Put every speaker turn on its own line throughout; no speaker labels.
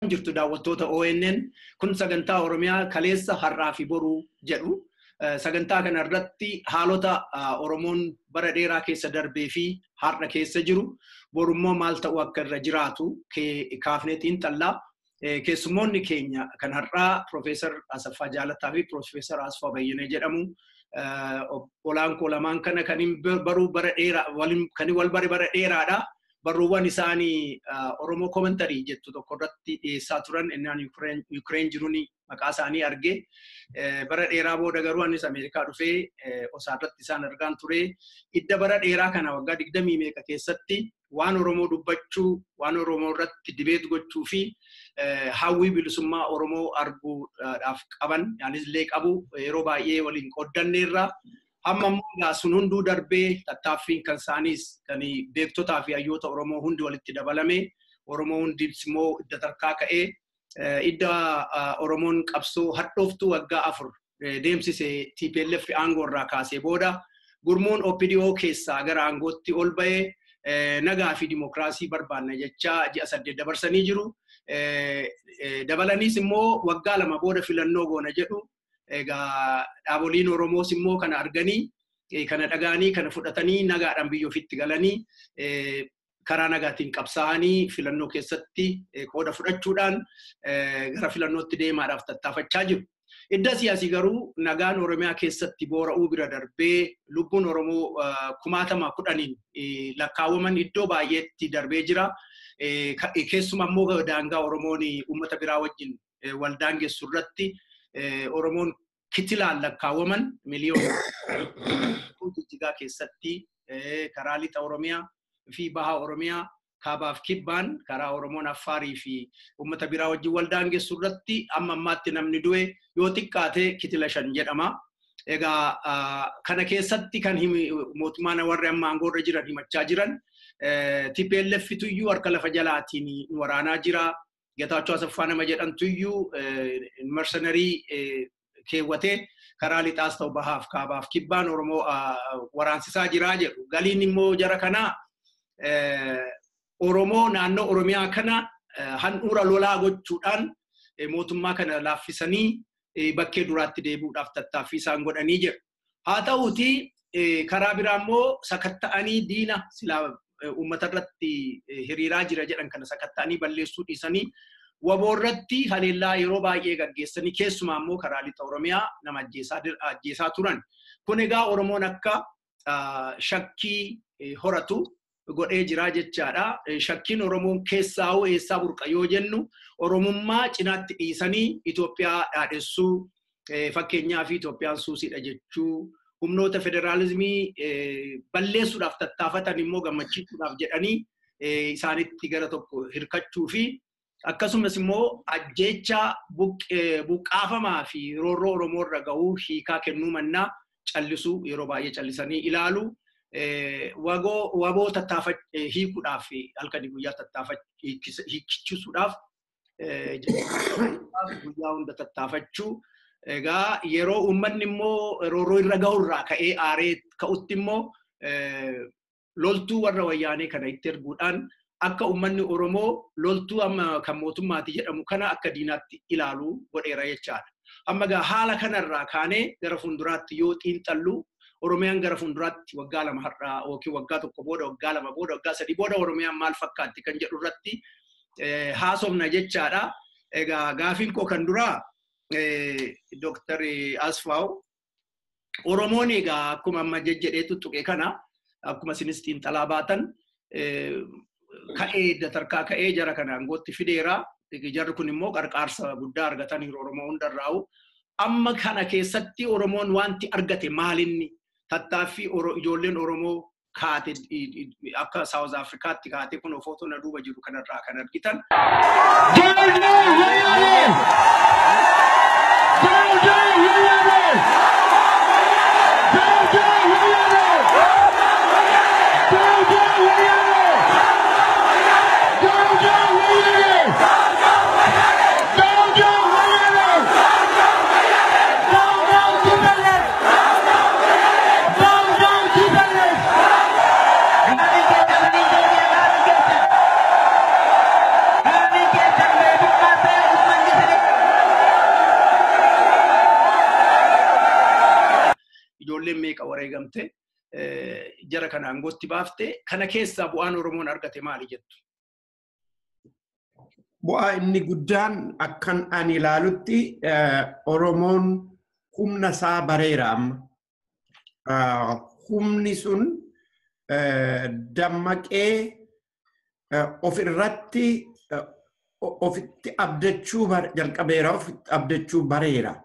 Jirtu daawwattoota ONN kun sagantaa Oromiyaa kaleessa har'aa fi boruu jedhu. Sagantaa kana irratti haalota Oromoon bara dheeraa keessa darbee fi har'a keessa jiru borummoo maal ta'uu akka irra jiraatu kaafnee xiinxallaa. Keessummoonni keenya kan har'aa Profeesar Asaffaa Jaalataa fi Profeesar Asfaa Bayyinee jedhamu. Olaankoo lamaan kana kan baruu bara dheeraa kan wal bare bara dheeraadha. Barruuwwan isaanii Oromoo Commentary jettu tokko irratti dhiyeessaa turan innaan Ukraine jiruun maqaa isaanii arge. Bara dheeraa booda garuu anis Ameerikaa dhufee osaa irratti isaan argaan ture. Idda bara dheeraa kana waggaa 20 meeqa keessatti waan Oromoo dubbachuu, waan Oromoo irratti debate gochuu fi hawwii bilisummaa Oromoo arguudhaaf qaban, yaanis illee qabu yeroo baay'ee waliin qooddanneerra. Amma immoo sun hunduu darbee tattaaffiin kan isaaniis kan beektotaa fi hayyoota Oromoo hundi walitti dabalame, Oromoo hundi immoo idda tarkaa ka'ee idda Oromoon qabsoo hadhooftuu waggaa 4 deemsise TPLF aangoo irraa kaasee booda gurmuun OPDO keessaa gara aangootti ol ba'ee nagaa fi dimokiraasii barbaanna jechaa ji'a 8 dabarsanii jiru. Dabalaniis immoo waggaa 2 booda filannoo goona jedhu. Egaa dhaaboliin Oromoos immoo kana arganii, kana dhagaanii, kana fudhatanii nagaadhaan biyya ofiitti galanii karaa nagaatiin qabsaa'anii filannoo keessatti qooda fudhachuudhaan gara filannootti deemaadhaaf tattaafachaa jiru. Idda siyaasii garuu nagaan Oromiyaa keessatti boora'uu bira darbee lubbuun Oromoo 10,000 lakkaawwaman iddoo baay'eetti darbee jira. Keessumaa immoo daangaa Oromoon uummata biraa wajjin wal daangessu irratti Oromoon kitilaan lakkaawwaman miliyoona Jijjigaa keessatti karaa lixa Oromiyaa fi baha Oromiyaa kaabaaf kibbaan karaa Oromoon Affaarii fi uummata biraa wajjin wal daangessu irratti amma ammaatti namni du'e yoo xiqqaate kitila 5 jedhama. Egaa kana keessatti kan mootummaan warri amma aangoorra jiran himachaa jiran TPLF tuyyuu harka lafa jalaatiin waraanaa jira. Getaachoo Asaffaa nama jedhamtuyyuu mercenarii keewwatee karaa lixaas ta'u bahaaf kaabaaf kibbaan Oromoo waraansisaa jiraa jedhu. Galiin immoo jara kanaa Oromoo naannoo Oromiyaa kana handhuura lolaa gochuudhaan mootummaa kana laaffisanii bakkee duraatti deebi'uudhaaf tattaaffii isaan godhanii jiru. Haa ta'uutii karaa biraa immoo sakatta'anii diina silaa uummata irratti hiriiraa jira jedhan kana sakatta'anii balleessuu dhiisanii waboo irratti haleellaa yeroo baay'ee gaggeessanii keessumaa immoo karaa lixa Oromiyaa nama ajjeesaa turan. Kun egaa Oromoon akka shakkii horatu godhee jira jechaadha. Shakkiin Oromoon keessaa'uu eessaa burqa yoo jennu Oromummaa cinaatti dhiisanii Itoophiyaa dhaadhessuu, fakkeenyaaf Itoophiyaan suusiidha jechuu, humnoota federaalizimii balleessuudhaaf tattaafatan immoo gammachiisuudhaaf jedhanii isaanitti gara tokko hirkachuu fi akkasumas immoo ajjeecha buqqaafamaa fi roorroo Oromoo irra ga'uu hiikaa kennuu mannaa callisuu yeroo baay'ee callisanii ilaalu. Waboo hiikuudhaaf halkanii guyyaa hiikichisuudhaaf guyyaa hunda tattaafachuu. Egaa yeroo uummanni immoo roorroo irra ga'urraa ka'ee aaree ka'utti immoo loltuu warra wayyaanee kana itti erguudhaan akka uummanni Oromoo loltuu amma kan mootummaati jedhamu kana akka diinaatti ilaalu godheera jechaadha. Amma egaa haala kanarraa kaanee gara fuulduraatti yoo xiinxallu Oromiyaan gara fuulduraatti waggaa 2 har'aa yookiin waggaa 1 booda waggaa 2 booda waggaa 3 booda Oromiyaan maal fakkaatti kan jedhu irratti haasofna jechaadha. Egaa gaafiin koo kan duraa Dr. Asfaaw Oromoon egaa akkuma amma jejjedhee tuttuqe kana akkuma isinis xiinxalaa baatan ka'ee datarkaa ka'ee jara kana aangootti fideera. Jarri kun immoo qarqaarsa guddaa argataniiru Oromoo hundarraa'u. Amma kana keessatti Oromoon wanti argate maalinni tattaaffii ijoolleen Oromoo kaate akka South Africaatti kaate kun footoo na duuba jiru kanarraa kan argitan. wareegamte jara kana aangootti baafte. Kana keessaa bu'aan Oromoon argate maali jettu?
Bu'aa inni guddaan akkan ani ilaalutti Oromoon humna isaa bareera amma. Humni sun dammaqee of irratti ofitti abdachuu jalqabeera, ofitti abdachuu bareera.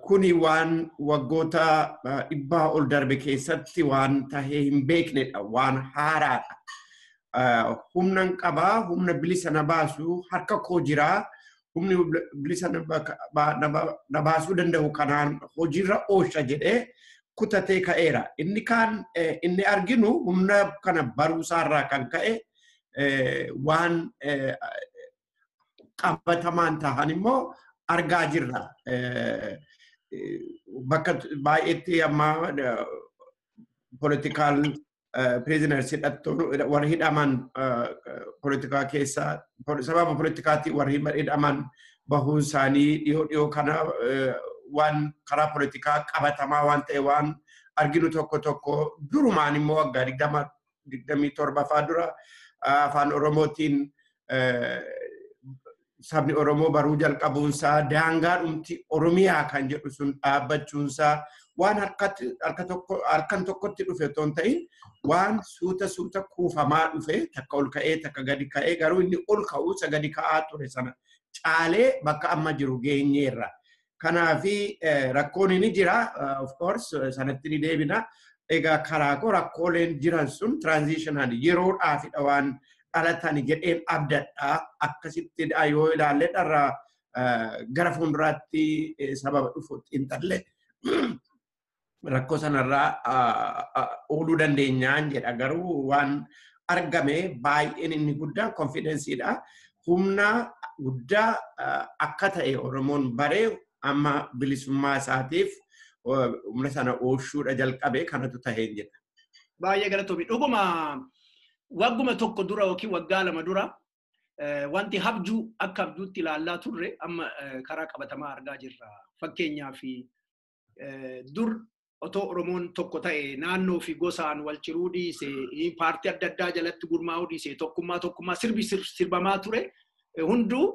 Kuni waan waggoota 100 ol darbe keessatti waan tahee hin beeknedha, waan haaraadha. Humna qabaa, humna bilisa na baasu harka koo jiraa, humni bilisa na baasuu danda'u kanaan hojiirra oolcha jedhee kutatee ka'eera. Inni kaan inni arginu humna kana baruusaarraa kan ka'e waan qabatamaan tahan immoo argaa jirra. Bakka baay'eetti amma political prisoners warri hidhaman politikaa keessa sababa politikaatiin warri hidhaman bahuun isaanii dhiyoo dhiyoo kana waan karaa politikaa qabatamaa waan ta'e waan arginu tokko tokko durumaan immoo waggaa 27 faa dura afaan Oromootiin sabni Oromoo baruu jalqabuunsaa daangaa dhumti Oromiyaa kan jedhu sun dhaabbachuunsaa waan harkan tokkotti dhufe otoo hin ta'in waan suuta suuta kuufamaa dhufe takka ol ka'ee takka gadi ka'ee garuu inni ol ka'uu isa gadi ka'aa ture sana caalee bakka amma jiru geenyeerra. Kanaafi rakkoon ni jira, of course sanatti ni deebina. Egaa karaa koo rakkooleen jiran sun transitional yeroodhaafidha waan dhalatan jedheen abdadha. Akkasitti yoo ilaalle dharraa gara fuulduraatti sababa dhufu xiinxalle rakkoo sanarraa ooluu dandeenyaan jedha. Garuu waan argame baay'een inni guddaan confidenceidha. Humna guddaa akka ta'e Oromoon baree amma bilisummaa isaatiif humna sana oolchuudha jalqabe kanatu taheen jedha.
Baay'ee galatoomi. Dhuguma wagguma tokko dura yookiin waggaa 2 dura wanti habjuu akka abjuutti ilaallaa turre amma karaa qabatamaa argaa jirra. Fakkeenyaaf dur otoo Oromoon tokko ta'e naannoo fi gosaan wal ciruu dhiise paartii adda addaa jalatti gurmaa'uu dhiise tokkummaa tokkummaa sirbi sirbamaa ture hunduu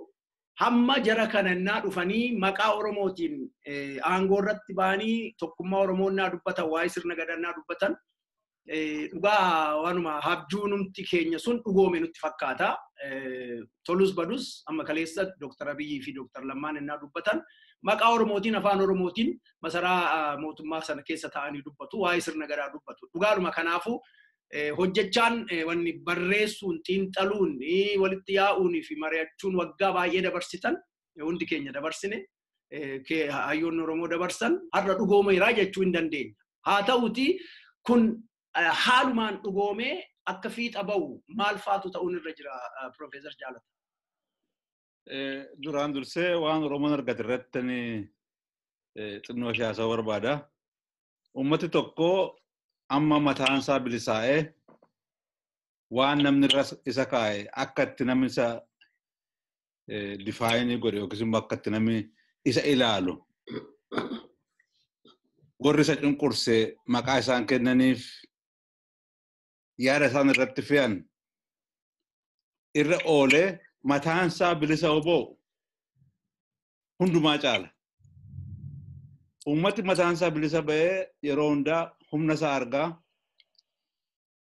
hamma jara kanannaa dhufanii maqaa Oromootiin aangoo irratti ba'anii tokkummaa Oromoonnaa dubbatan waa'ee sirna gadannaa dubbatan dhugaa waanuma habjuunumti keenya sun dhugoome nutti fakkaata. Tolus badus amma kaleessa Dr. Abiyyi fi Dr. Lammaan innaa dubbatan maqaa Oromootiin afaan Oromootiin masaraa mootummaa sana keessa taa'anii dubbatu waa'ee sirna gadaa dubbatu. Dhugaadhuma kanaafuu hojjechaan wanni barreessuun xiinxaluun walitti yaa'uun fi mari'achuun waggaa baay'ee dabarsitan hundi keenya dabarsine hayyoonni Oromoo dabarsan har'a dhugoomeeraa jechuu hin dandeenya. Haa ta'uuti kun haalumaan dhugoomee akka fiixa ba'u maal faatu ta'uun irra jira Profeesar Jaalata?
Duraan dursee waan Oromoon argate irratti xinnoo ishee haasa'uu barbaada. Uummati tokko amma mataan isaa bilisaa'ee waan namni irra isa kaa'e akka itti namni isa difaayinii godhe yookiis immoo akka itti namni isa ilaalu warri isa cunqurse maqaa isaan kennaniif yaada isaan irratti fe'an irra oolee mataan isaa bilisa oboo hundumaa caala. Uummati mataan isaa bilisa ba'ee yeroo hundaa humna isaa argaa,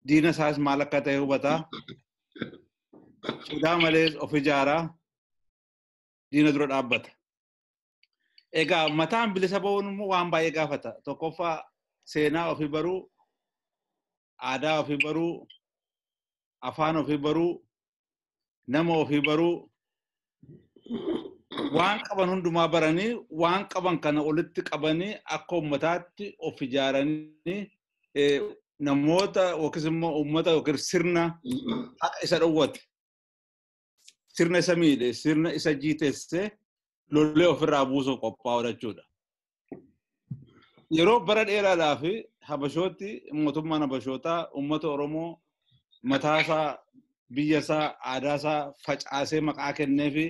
diina isaas maal akka ta'e hubataa, sodaa malees of ijaaraa, diina dura dhaabbata. Egaa mataan bilisa ba'uun immoo waan baay'ee gaafata. Tokkoffaa seenaa ofii baruu, aadaa ofii baruu, afaan ofii baruu, nama ofii baruu, waan qaban hundumaa baranii waan qaban kana olitti qabanii akka uummataatti of ijaaranii namoota yookiis immoo uummata yookiin sirna haqa isa dhowwate, sirna isa miidhe, sirna isa jiitesse lolee ofirraa buusuuf qophaa'u jechuudha. Yeroo bara dheeraadhaaf Habashooti mootummaan Habashootaa uummata Oromoo mataasaa, biyyasaa, aadaasaa facaasee maqaa kenneefi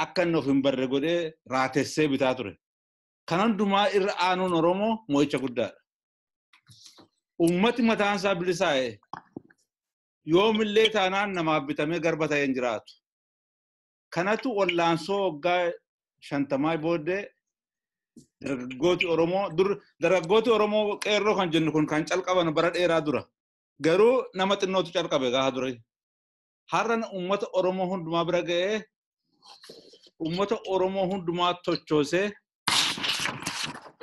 akka inni of hin barre godhee raatessee bitaa ture. Kan hundumaa irra aanuun Oromoo mo'icha guddaadha. Uummati mataan isaa bilisaa'e yoomillee taanaan namaaf bitamee garba ta'ee hin jiraatu. Kanatu wallaansoo waggaa 50 booddee dargaggooti Oromoo dur dargaggooti Oromoo qeerroo kan jennu kun kan calqaban bara dheeraa dura. Garuu nama xinnootu calqabe gaafa dura. Har'a uummata Oromoo hundumaa bira ga'ee uummata Oromoo hundumaa tochoosee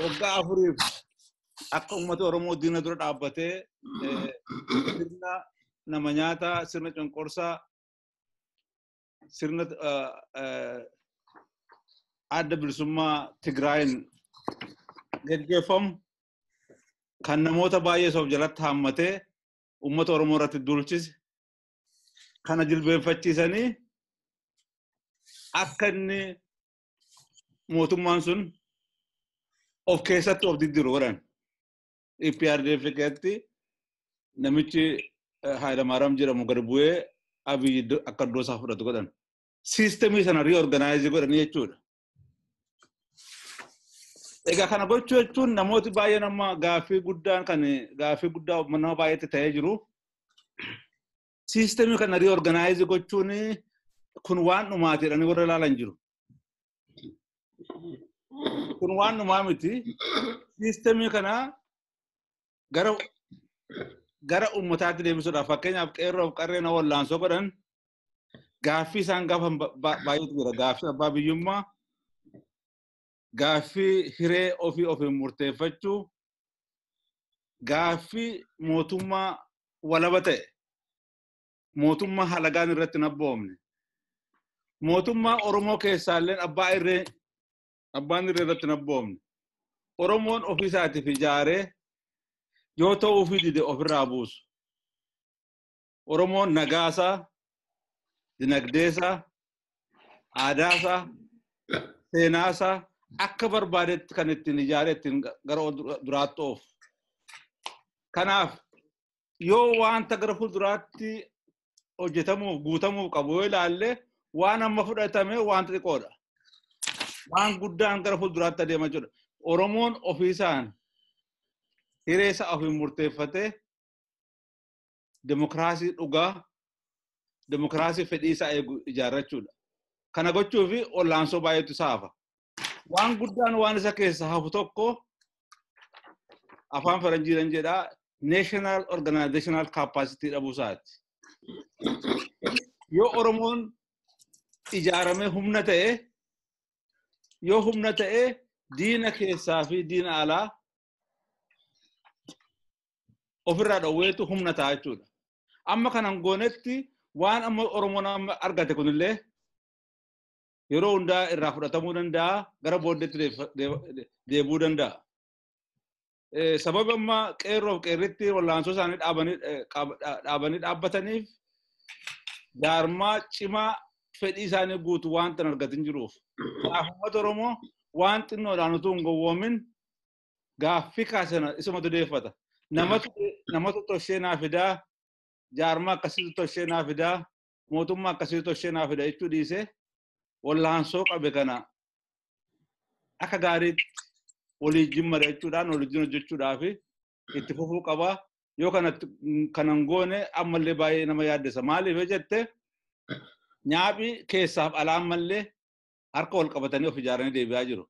waggaa 4 akka uummata Oromoo diina dura dhaabbatee sirna nama nyaataa, sirna cunqursaa, sirna adda bilisummaa Tigraayin geggeeffamu kan namoota baay'ee of jalatti haammatee uummata Oromoo irratti duulchise kana jilbeenfachiisanii akka inni mootummaan sun of keessatti of diddiru godhan. EPRDF keessatti namichi Hayilamaariyaam jedhamu gad bu'ee Abiy akka iddoo isaa fudhatu godhan. Siistemii sana riiorganaayizii godhanii jechuudha. Egaa kana gochuu jechuun namooti baay'een amma gaaffii guddaan kan gaaffii guddaa nama baay'eetti ta'ee jiru. Siistemii kana riiorganaayizii gochuun kun waan dhumaati jedhanii warra ilaalan jiru. Kun waan dhumaa miti. Siistemii kana gara uummataatti deebisuudhaaf fakkeenyaaf qeerroof qarreen wallaansoo godhan gaaffii isaan gaafa baay'eetu jira. Gaaffii abbaa biyyummaa, gaaffii hiree ofii ofiin murteeffachuu, gaaffii mootummaa walaba ta'e, mootummaa halagaan irratti hin abboomne, mootummaa Oromoo keessaallee abbaan irree irratti hin abboomne, Oromoon ofii isaatiif ijaaree yoo ta'uufii dide ofirraa buusu. Oromoon nagaasaa, dinagdeesaa, aadaasaa, seenaasaa akka barbaadetti kan ittiin ijaaree ittiin gara duraatti oofu. Kanaaf yoo wanta gara fuulduraatti hojjetamuuf guutamuuf qabu yoo ilaalle waan amma fudhatame wanta xiqqoodha. Waan guddaan gara fuulduraatti adeemaa jira. Oromoon ofiisaan hiree isaa ofiin murteeffatee demokiraasii dhugaa, demokiraasii fedhii isaa eegu ijaarrachuudha. Kana gochuufi wallaansoo baay'eetu isa hafa. Waan guddaan waan isa keessa hafu tokko afaan faranjiidhaan jedhaa national organizational capacity dhabuu isaati. Yoo Oromoon ijaaramee humna ta'e, yoo humna ta'e diina keessaa fi diina alaa ofirraa dhowweetu humna ta'a jechuudha. Amma kanan goonetti waan amma Oromoon amma argate kunillee yeroo hundaa irraa fudhatamuu danda'a, gara booddeetti deebi'uu danda'a. Sababa amma qeerroof qeerritti wallaansoo isaanii dhaabanii dhaabbataniif jaarmaa cimaa fedhii isaanii guutu waan tan argatin jiruuf. Kanaaf uummata Oromoo waan xinnoodhaan utuu hin gowwoomin gaaffii kaasana isumatu deeffata. Namatu toshee naa fidaa, jaarmaa akkasiitu toshee naa fidaa, mootummaa akkasiitu toshee naa fida jechuu dhiisee wallaansoo qabe kana akka gaariitti waliijjiin mari'achuudhaan waliijjiin hojjechuudhaaf itti fufuu qaba. Yoo kanan goone ammallee baay'ee nama yaaddessa. Maaliif jette nyaaphi keessaaf alaa ammallee harka wal qabatanii of ijaaranii deebi'aa jiru.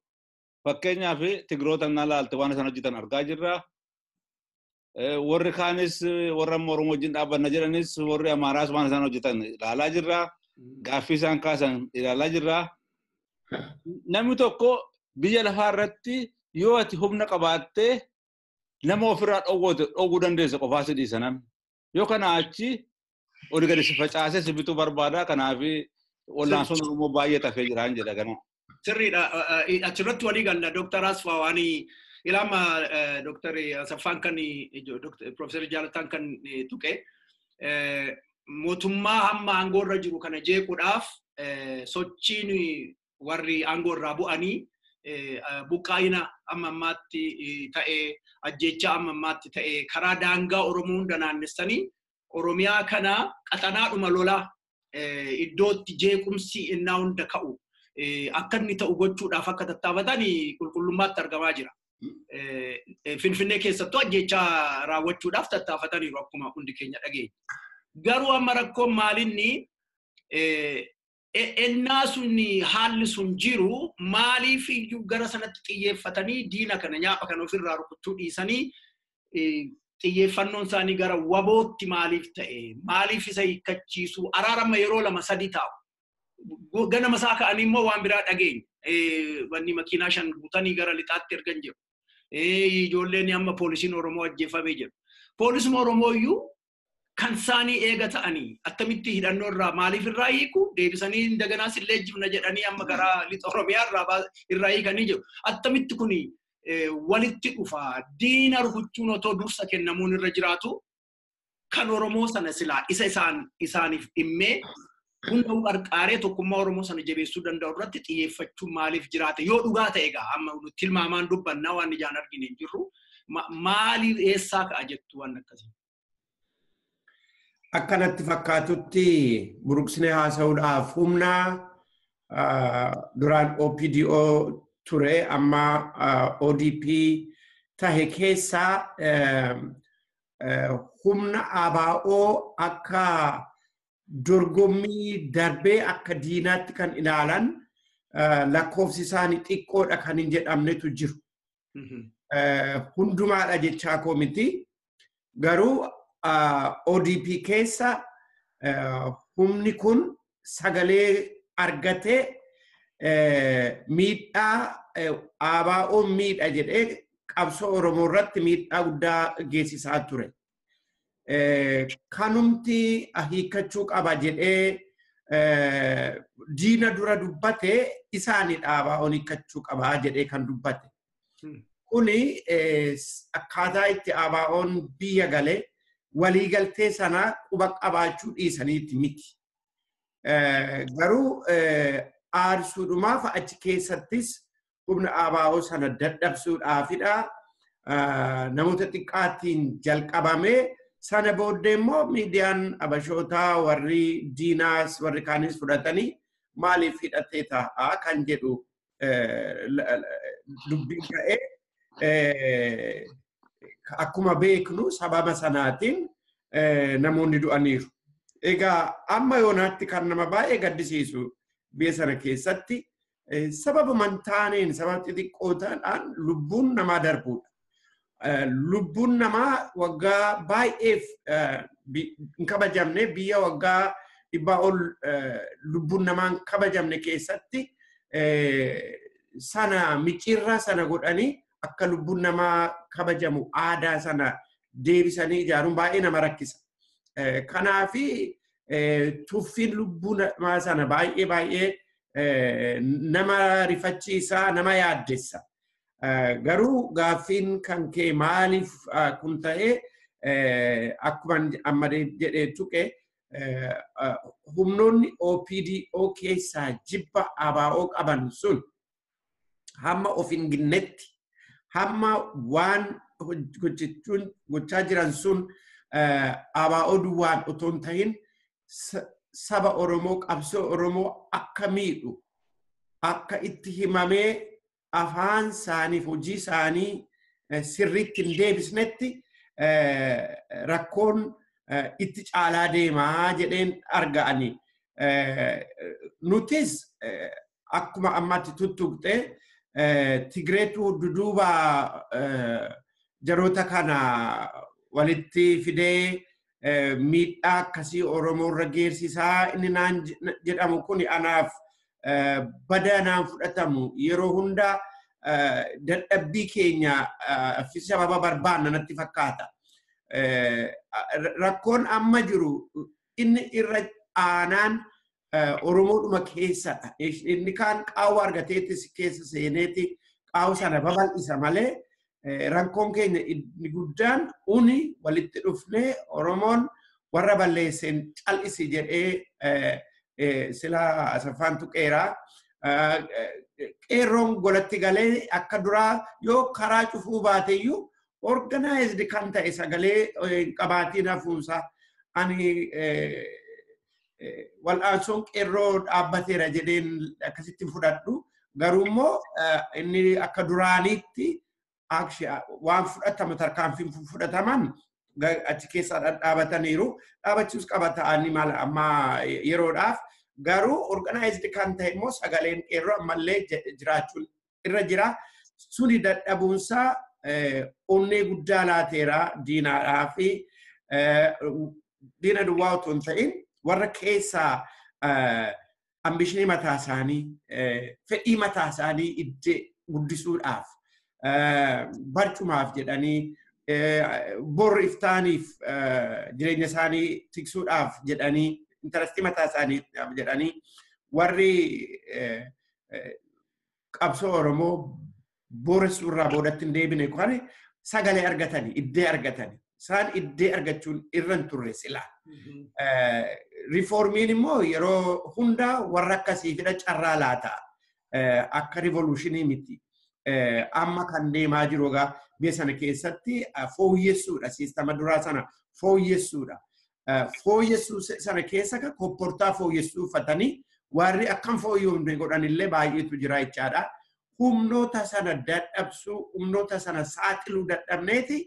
Fakkeenyaaf Tigiroota naa laalte waan isaan hojjetan argaa jirra. Warri kaanis warra amma Oromoo wajjin dhaabbanna jedhanis warri Amaaraas waan isaan hojjetan ilaalaa jirra. Gaaffii isaan kaasan ilaalaa jirra. Namni tokko biyya lafaa irratti yoo ati humna qabaattee nama ofirraa dhowwuu dandeessa qofaa si dhiisa namni. Yoo kana achi oli gadi si facaasee si bituu barbaada. Kanaaf wallaansoon Oromoo baay'ee tafee jiraan jedha gana.
Sirriidha. Achirratti walii galla Dooktar Asfaa waan ilaama Dooktar Asaffaan kan Profeesar Jaalataan kan tuqe mootummaa hamma aangoo irra jiru kana jeequudhaaf sochiin warri aangoo irraa bu'anii buqqaa'ina amma ammaatti ta'ee ajjeechaa amma ammaatti ta'ee karaa daangaa Oromoo hunda naannessanii Oromiyaa kana qaxanaadhuma lolaa iddootti jeequmsi innaa hunda ka'u akka inni ta'u gochuudhaaf akka tattaafatan qulqullummaatti argamaa jira. Finfinnee keessattuu ajjeechaa raawwachuudhaaf tattaafataniiru akkuma hundi keenya dhageenya. Garuu amma rakkoon maalinni ennaa sun haalli sun jiru maaliif iyyuu gara sanatti xiyyeeffatanii diina kana nyaapha kana ofirraa rukuchuu dhiisanii xiyyeeffannoon isaanii gara wabootti maaliif ta'e, maaliif isa hiikkachiisu, araarama yeroo lama sadi taa'u. Ganama isaa ka'anii immoo waan biraa dhageenya. Wanni makiinaa 5 guutanii gara lixaatti ergan jiru. Ijoolleen amma poolisiin Oromoo ajjeefamee jiru. Poolisiin Oromoo iyyuu kan isaanii eega ta'anii attamitti hidhannoo irraa maaliif irraa hiiku, deebisanii indaganaas illee jibna jedhanii amma karaa lixa Oromiyaa irraa hiikanii jiru. Attamitti kuni walitti dhufa, diina rukuchuun otoo dursa kennamuun irra jiraatu kan Oromoo sana silaa isa isaaniif dhimmee hunda qarqaaree tokkummaa Oromoo sana jabeessuu danda'u irratti xiyyeeffachuun maaliif jiraate? Yoo dhugaa ta'e egaa amma nuti tilmaamaan dubbannaa waan ijaan argine hin jirru, maaliif eessaa ka'a jettu waan akkasii?
Akkanatti fakkaatutti buruqsinee haasa'uudhaaf humna duraan OPDO ture amma ODP tahe keessaa humna ABO akka dorgommii darbee akka diinaatti kan ilaalan lakkoofsi isaanii xiqqoodha kan hin jedhamnetu jiru. Hundumaadha jechaa koo miti. Garuu ODP keessa humni kun sagalee argatee miidhaa ABO miidha jedhee qabsoo Oromoo irratti miidhaa guddaa geessisaa ture. Kanumti hiikkachuu qaba jedhee diina dura dubbate isaanidha ABO'n hiikkachuu qaba jedhee kan dubbate. Kuni akkaataa itti ABO'n biyya galee waliigaltee sana quba qabaachuu dhiisaniitti miti. Garuu aarsuudhumaaf achi keessattis humna ABO sana dadhabsuudhaafidha. Namoota xiqqaatiin jalqabamee sana booddee immoo miidiyaan abashootaa warri diinaas warri kaanis fudhatanii maaliif hidhatee ta'a kan jedhu dubbiin ka'ee akkuma beeknu sababa sanaatiin namoonni du'aniiru. Egaa amma yoonaatti kan nama baay'ee gaddisiisu biyya sana keessatti sababa mantaaneen sababa xixiqqoo ta'an lubbuun namaa darbuudha. Lubbuun namaa waggaa baay'eef hin kabajamne, biyya waggaa 100 ol lubbuun namaa hin kabajamne keessatti sana micciirraa sana godhanii akka lubbuun namaa kabajamu aadaa sana deebisanii ijaaruun baay'ee nama rakkisa. Kanaafi tuffiin lubbuu namaa sana baay'ee baay'ee nama rifachiisa, nama yaaddessa. Garuu gaaffiin kan kee maaliif kun ta'e akkuma amma jedhee tuqe humnoonni OPDO keessaa jibba ABO qaban sun hamma of hin ginnetti, hamma waan gochaa jiran sun ABO duwwaan otoo hin ta'in saba Oromoo qabsoo Oromoo akka miidhu akka itti himamee afaan isaaniif hojii isaanii sirriitti hin deebisnetti rakkoon itti caalaa deemaa jedheen arga'ani. Nutis akkuma ammaatti tuttuqxe Tigreetu duduuba jaroota kana walitti fidee miidhaa akkasii Oromoo irra geessisaa inni naan jedhamu kun anaaf bada naan fudhatamu yeroo hunda dadhabbii keenya fi sababa barbaanna natti fakkaata. Rakkoon amma jiru inni irra aanaan Oromoodhuma keessadha. Inni kaan qaawwa argateetis keessa seeneeti qaawwa sana babal'isa malee rakkoon keenya inni guddaan uni walitti dhufnee Oromoon warra balleesseen cal'isi jedhee sila Asaffaan tuqeeraa. Qeerroon golatti galee akka duraa yoo karaa cufuu baateyyuu organized kan ta'e sagalee qabaatiin hafuunsaa ani wal'aansoon qeerroo dhaabbateera jedheen akkasitti fudhadhu. Garuu immoo inni akka duraaniitti waan fudhatamu tarkaanfiin fudhataman achi keessa dhaabataniiru. Dhaabachuus qaba ta'anii maal amma yeroodhaaf garuu organized kan ta'e immoo sagaleen qeerroo ammallee jiraachuun irra jira. Suni dadhabuunsaa onnee guddaa laateera diinaadhaa fi diina duwwaa otoo hin ta'in warra keessaa ambition mataa isaanii fedhii mataa isaanii iddee guddisuudhaaf barcumaaf jedhanii bor iftaaniif jireenya isaanii tiksuudhaaf jedhanii interestii mataa isaanii jedhanii warri qabsoo Oromoo booressuu irraa boodatti hin deebine kan sagalee argatanii iddee argatanii isaan iddee argachuun irra hin turre sila. Riiformiin immoo yeroo hunda warra akkasiifidha carraa laata. Akka rivoluushinii miti. Amma kan deemaa jiru egaa biyya sana keessatti fooyyessuudha. Siistama duraa sana fooyyessuudha. Fooyyessuu sana keessa kan kopportaa fooyyessuu uffatanii warri akkam fooyyomne godhanillee baay'eetu jira jechaadha. Humnoota sana dadhabsuu, humnoota sana saaxiluu dadhabneeti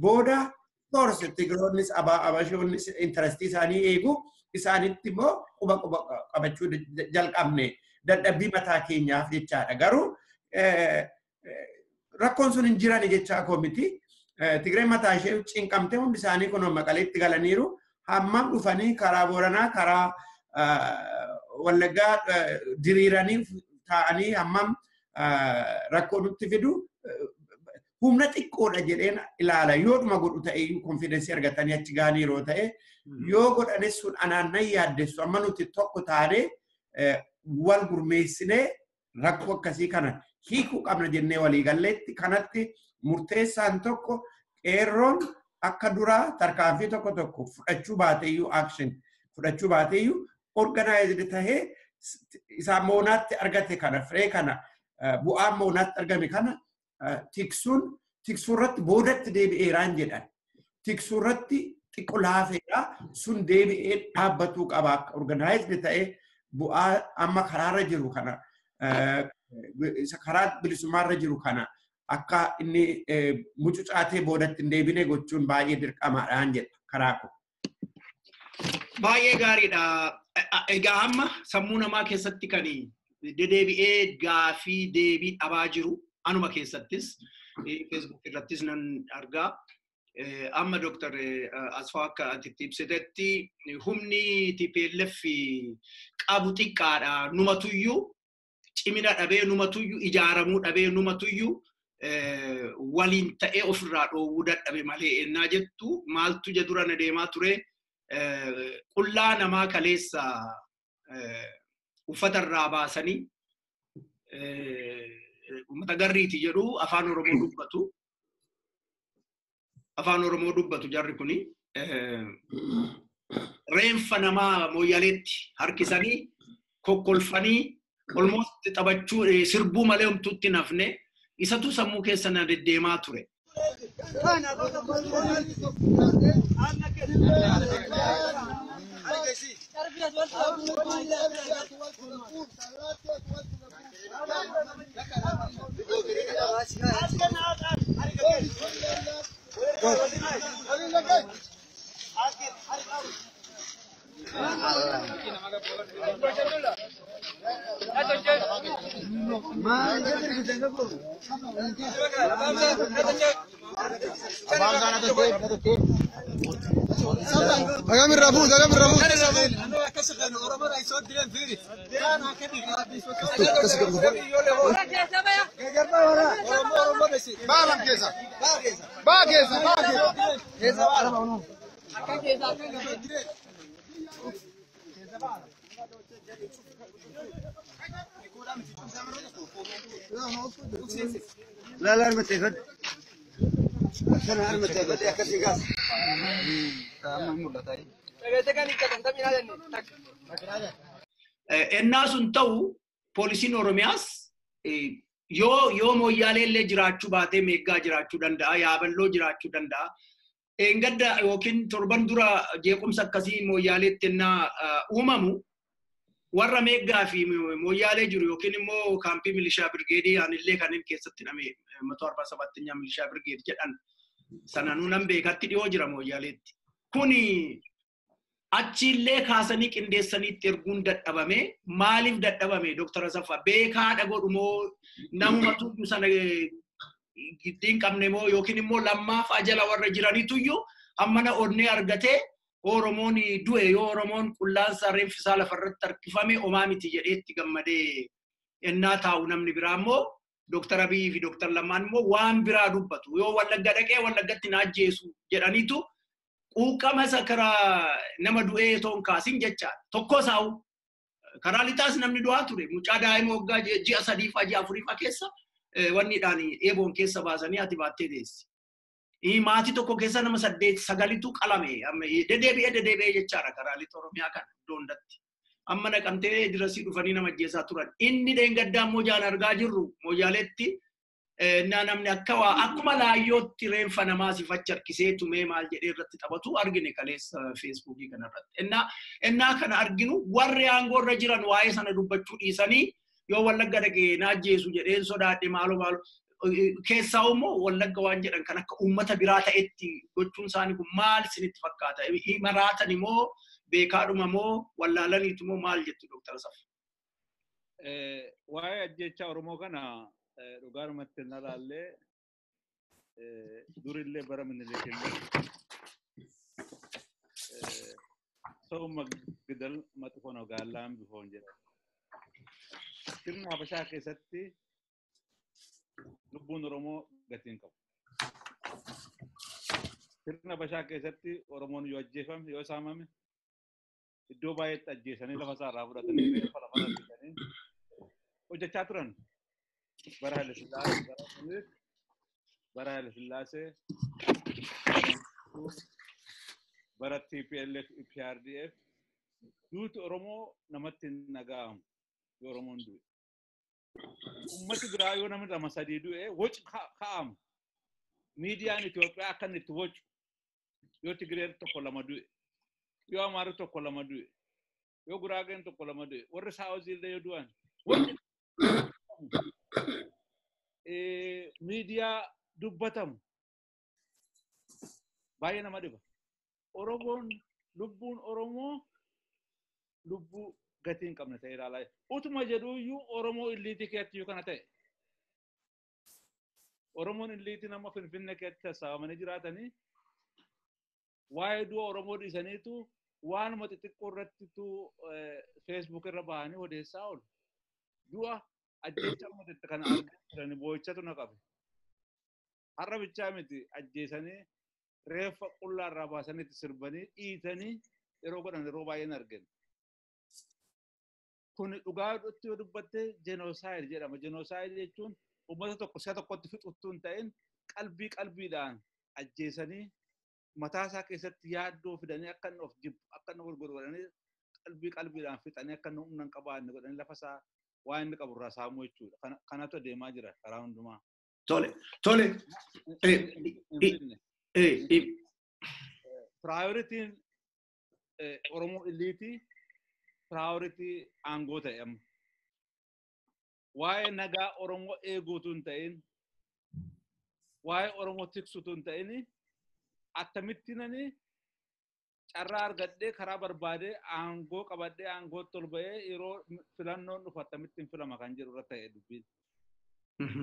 booda course Tigiroonnis Abashoonnis interestii isaanii eegu isaanitti immoo quba quba qabachuu jalqabne dadhabbii mataa keenyaaf jechaadha. Garuu rakkoon sun hin jiran jechaa koo miti. Tigreen mataa ishee cinqamtee hundi isaanii kun Maqaleetti galaniiru. Hammam dhufanii karaa Booranaa karaa Wallaggaa diriiranii taa'anii hammam rakkoo nutti fidu humna xiqqoodha jedheen ilaala. Yoodhuma godhu ta'eyyuu konfidensii argatanii achi gahanii yeroo ta'e yoo godhanis sun anaan nan yaaddessu amma nuti tokko taanee wal gurmeessinee rakkoo akkasii kana hiikuu qabna jennee walii galleetti kanatti murteessaan tokko qeerroon akka duraa tarkaanfii tokko tokko fudhachuu baateyyuu action fudhachuu baateyyuu organized tahee isaa moonaatti argate kana firee kana bu'aa moonaatti argame kana tiksuun tiksuurratti boodatti deebi'eeraan jedhan. Tiksuurratti xiqqoo laafeera sun deebi'ee dhaabbatuu qaba akka organized ta'ee bu'aa amma karaarra jiru kana isa karaa bilisummaarra jiru kana akka inni mucucaatee boodatti hin deebine gochuun baay'ee dirqamaadhaan jedha karaa koo.
Baay'ee gaariidha. Egaa amma sammuu namaa keessatti kan dedeebi'ee gaafii deebii dhabaa jiru anuma keessattis Facebook irrattis nan argaa. Amma Dr. Asfaa akka ati ibsitetti humni TPLF qabu xiqqaadha. Numatuyyuu cimina dhabee numatuyyuu ijaaramuu dhabee numatuyyuu waliin ta'ee ofirraa dhoowwuu dadhabe malee ennaa jettu maaltu dura na deemaa ture qullaa namaa kaleessa uffata irraa baasanii uummata garriiti jedhu afaan Oromoo dubbatu. Afaan Oromoo dubbatu jarri kuni reenfa namaa mooyyaleetti harkisanii kokkolfanii almost taphachuu sirbuu malee homtuutti nafne isatu sammuu keessa na deddeemaa ture.
لا لا المتفد انا المتفد يا كسي غاز
Ennaa sun ta'u poolisiin Oromiyaas yoo mooyyaalee illee jiraachuu baatee meeggaa jiraachuu danda'a, yaaballoo jiraachuu danda'a. Engadda yookiin torban dura jeequmsa akkasii mooyyaaleetti ennaa uumamu Warra Meeggaa fi Mooyyaalee jiru yookiin immoo kaampii milishaa birgeedii anillee kanneen keessatti name 147 milishaa birgeed jedhan sananuu nan beekatti dhiyoo jira Mooyyaaleetti. Kuni achiillee kaasanii qindeessanii erguun dadhabame. Maaliif dadhabame Dr. Asaffaa? Beekaadha godhu moo namuma tuyyuu sana giddiin qabne moo yookiin immoo lammaaf ajala warra jiraniituyyuu hammana onnee argatee Oromoon du'e yoo Oromoon qullaansaa reenfisaa lafarratti harkifame omaa miti jedheetti gammadee ennaa taa'u namni biraa immoo Dr. Abiyyi fi Dr. Lammaan immoo waan biraa dubbatu. Yoo Wallagga dhaqee Wallaggatti na ajjeesu jedhaniitu quuqama isa karaa nama du'ee otoo hin kaasin jechaadha. Tokko saa'u karaa lixaas namni du'aa ture. Mucaa daa'ima waggaa ji'a 3 ji'a 4 keessa wanniidhaan eeboon keessa baasanii ati baattee deessi. Maatii tokko keessa nama 8 9 qalame. Deddeebi'ee jechaadha karaa lixa Oromiyaa kana iddoo hundatti. Amma naqamtee dirasii dhufanii nama ajjeesaa turan. Inni dheengaddaa immoo jaan argaa jirru Mooyyaaleetti namni akka waa akkuma laayyootti reenfa namaa sifachi harkisee tumee maal jedhee irratti taphatu argine kaleessa Feesbuukii kanarratti. Innaa kana arginu warri aangoo irra jiran waa'ee sana dubbachuu dhiisanii yoo Wallagga dhaqee na ajjeesu jedheen sodaadhe maaloo maaloo keessaa immoo Wallagga waan jedhan kan akka uummata biraa ta'etti gochuun isaanii kun maal isinitti fakkaata? Maraatan immoo beekaadhuma moo wallaalaniitu moo maal jettu Dr. Asaffaa?
Waa'ee ajjeechaa Oromoo kana dhugaadhumatti na laallee durillee bara Minilikillee ሰው መግደል መጥፎ ነው ጋላም ቢሆን jedha. Sirna Habashaa keessatti lubbuun Oromoo gatii hin qabu. Sirna Habashaa keessatti Oromoon yoo ajjeefame yoo saamame iddoo baay'eetti ajjeesanii lafa isaa irraa fudhatanii reeffa lafa irra hojjechaa turan. Bara Haile Sillaasee, bara Haile Sillaasee, bara TPLF, EPRDF duuti Oromoo namatti hin dhaga'amu yoo Oromoon du'e. Uummati biraa yoo namni 2 3 du'e waci ka'amu. Miidiyaan Itoophiyaa akka inni itti wacu yoo Tigreen 1 2 du'e, yoo Amaarri 1 2 du'e, yoo Guraageen 1 2 du'e, warri Saawuzii illee yoo du'an waci miidiyaa dubbatamu baay'ee nama dhiba. Oromoon lubbuun Oromoo lubbuu gatii hin qabne ta'e ilaalaa jira. Utuma jedhuyyuu Oromoo illiitii keessatti iyyuu kana ta'e. Oromoon illiitii nama Finfinnee keessatti sassaabamanii jiraatanii waa'ee du'a Oromoo dhiisaniitu waanuma xixiqqoo irrattitu Feesbuuk irra bahanii odeessaa oolu. Du'a ajjeechaa uummata kana argaa jiranii boo'ichatu na qabe. Har'a bichaa miti ajjeesanii reeffa qullaa irraa baasanii itti sirbanii dhiitanii yeroo godhan yeroo baay'een argina. Kun dhugaadhutti yoo dubbatte jenosaayid jedhama. Jenosaayid jechuun uummata tokko si'a tokkotti fixuttuu hin ta'in qalbii qalbiidhaan ajjeesanii mataa isaa keessatti yaaddoo fidanii akka inni of jibbu akka inni gurguru godhanii qalbii qalbiidhaan fixanii akka inni humna hin qabaanne godhanii lafa isaa waan inni qabu irraa saamuu jechuudha. Kanatu adeemaa jira karaa hundumaa.
Tole, tole.
Piraayoritiin Oromoo illiitii piraayoritii aangoo ta'e amma. Waa'ee nagaa Oromoo eeguutu hin ta'in, waa'ee Oromoo tiksuutu hin ta'in, attamitti nani carraa argadhee karaa barbaadee aangoo qabadhee aangootti ol ba'ee yeroo filannoon dhufu akkamittiin filama kan jedhu irra ta'e dubbiin.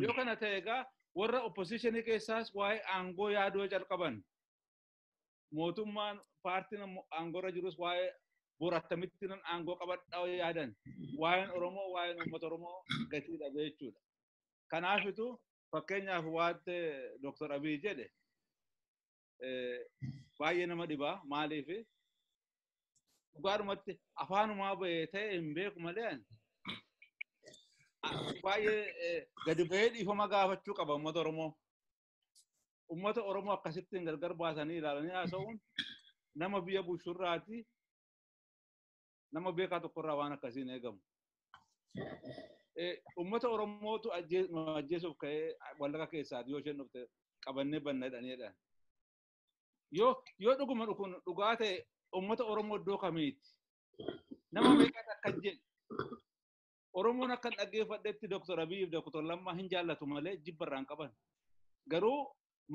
Yoo kana ta'e egaa warra oppositionii keessaas waa'ee aangoo yaaduu jalqaban mootummaan paartiin aangoo irra jirus waa'ee bor akkamittiin aangoo qabadhaa yaadan waa'een Oromoo waa'een uummata Oromoo gatii dhabe jechuudha. Kanaafitu fakkeenyaaf waante Dr. Abiy jedhe baay'ee nama dhibaa maaliif dhugaadhumatti afaanumaa ba'ee ta'e hin beeku malee baay'ee gadi ba'ee dhiifama gaafachuu qaba uummata Oromoo. Uummata Oromoo akkasittiin gargar baasanii ilaalanii haasa'uun nama biyya bulchurraati nama beekaa tokkorraa waan akkasiin eegamu. Uummata Oromootu ajjeesuuf ka'ee Wallagga keessaati yoo isheen dhufte qabannee banna jedhaniidha. Yoo dhuguma kun dhugaa ta'e uummata Oromoo iddoo kamiiti? Nama meeqatu akka jedhe? Oromoon akka dhaggeeffadhetti Dr. Abiy fi Dr. Lammaa hin jaallatu malee jibba irraa hin qaban. Garuu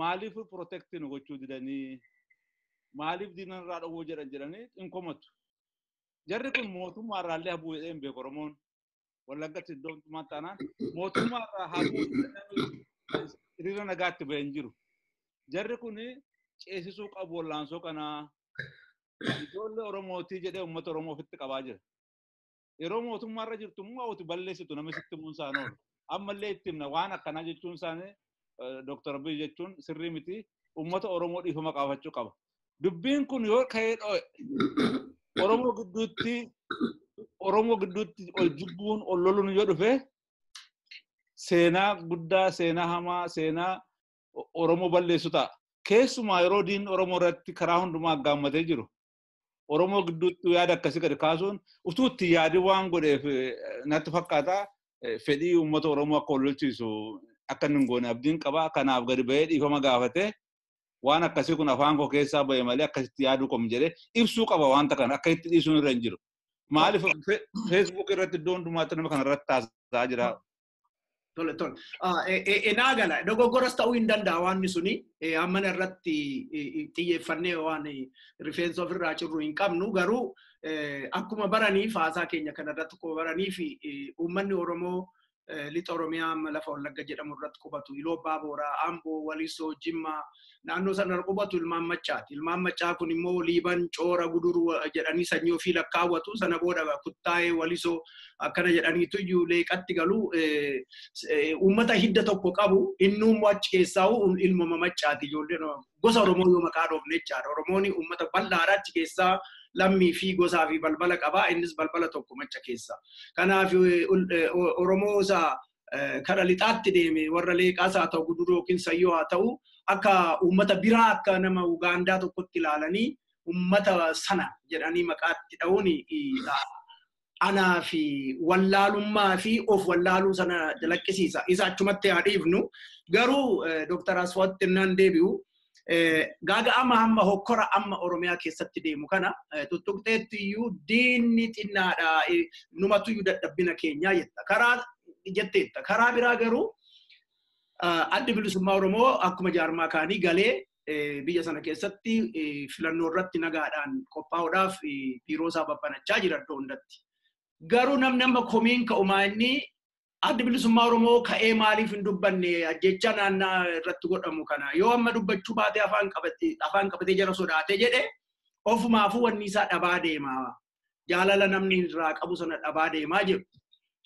maaliif protect nu gochuu didanii maaliif diina irraa dhowwuu jedhan jedhanii hin komatu. Jarri kun mootummaa irraallee habuu jedhee hin beeku Oromoon. Wallaggatti iddoo hundumaa taanaan mootummaa irraa habuu hiriira nagaatti bahee hin jiru. Jarri kun ceesisuu qabu wallaansoo kanaa ijoollee Oromootii jedhee uummata Oromoo ofitti qabaa jira. Yeroo mootummaa irra jirtu immoo hawwatu balleessitu nama sitti himuun isaan oolu. Ammallee itti himna waan akkanaa jechuun isaanii Dr. Abiy jechuun sirrii miti uummata Oromoo dhiifama qabaachuu qaba. Dubbiin kun yoo ka'ee dho'e Oromoo gidduutti ol jibbuun ol loluun yoo dhufe seenaa guddaa seenaa hamaa seenaa Oromoo balleessu ta'a. Keessumaa yeroo diinni Oromoo irratti karaa hundumaa aggaammatee jiru Oromoo gidduutti yaada akkasii gadi kaasuun utuu itti yaadii waan godheef natti fakkaata fedhii uummata Oromoo akka wal lolchiisu akka inni hin goone abdiin qaba. Kanaaf gadi bahee dhiifama gaafatee waan akkasii kun afaan koo keessaa bahe malee akkasitti yaaduu qabnu jedhee ibsuu qaba wanta kana akka itti dhiisuun irra hin jiru. Maaliif Facebook irratti iddoo hundumaatti nama kana irratti taasisaa jira.
Tole tole. Enaa gala dogoggoras ta'uu hin danda'a waan suni ammana irratti xiyyeeffannee waan rifeensa ofirraa cirru hin qabnu garuu akkuma baraniif haasaa keenya kanarratti akkuma baraniif uummanni Oromoo lixa Oromiyaa amma lafa Wallagga jedhamu irratti qubatu Iluu Abbaa Booraa, Amboo, Walisoo, Jimmaa naannoo sana qubatu ilmaan Maccaati. Ilmaan Maccaa kun immoo Liiban, Coora, Guduruu jedhanii sanyii ofii lakkaawwatu sana booda Kuttaayee, Walisoo akkana jedhaniitu iyyuu leeqatti galu uummata hidda tokko qabu inni immoo achi keessaa ilmuma Maccaati ijoolleen gosa Oromoo yoo maqaa dhoofne jechaadha. Oromoon uummata bal'aadha achi keessaa lammii fi gosaa fi balbala qaba innis balbala tokko Macca keessa. Kanaaf Oromoo isa kara lixaatti deeme warra leeqaas haa ta'u Guduruu yookiin Sayyoo haa ta'u akka uummata biraa akka nama Ugaandaa tokkotti ilaalanii uummata sana jedhanii maqaatti dha'uun anaa fi wallaalummaa fi of wallaaluu sana calaqqisiisa. Isa achumatti haa dhiifnu. Garuu Dr. Asfaatti naan deebi'u. Gaaga amma hamma hokkora amma Oromiyaa keessatti deemu kana tuttuqxeetti iyyuu diinni xinnaadha numatu iyyuu dadhabbina keenyaa jetta. Karaa jetteetta. Karaa biraa garuu addi bilisummaa Oromoo akkuma jaarmaa kaanii galee biyya sana keessatti filannoo irratti nagaadhaan qophaa'uudhaaf biiroo isaa babbanachaa jira iddoo hundatti. Garuu namni amma komiin ka'umaa inni addi bilisummaa Oromoo ka'ee maaliif hin dubbanne ajjecha naannaa irratti godhamu kana yoo amma dubbachuu baatee afaan qabatee jara sodaatee jedhe ofumaafuu wanni isaa dhabaa deema. Jaalala namni irraa qabu sana dhabaa deemaa jiru.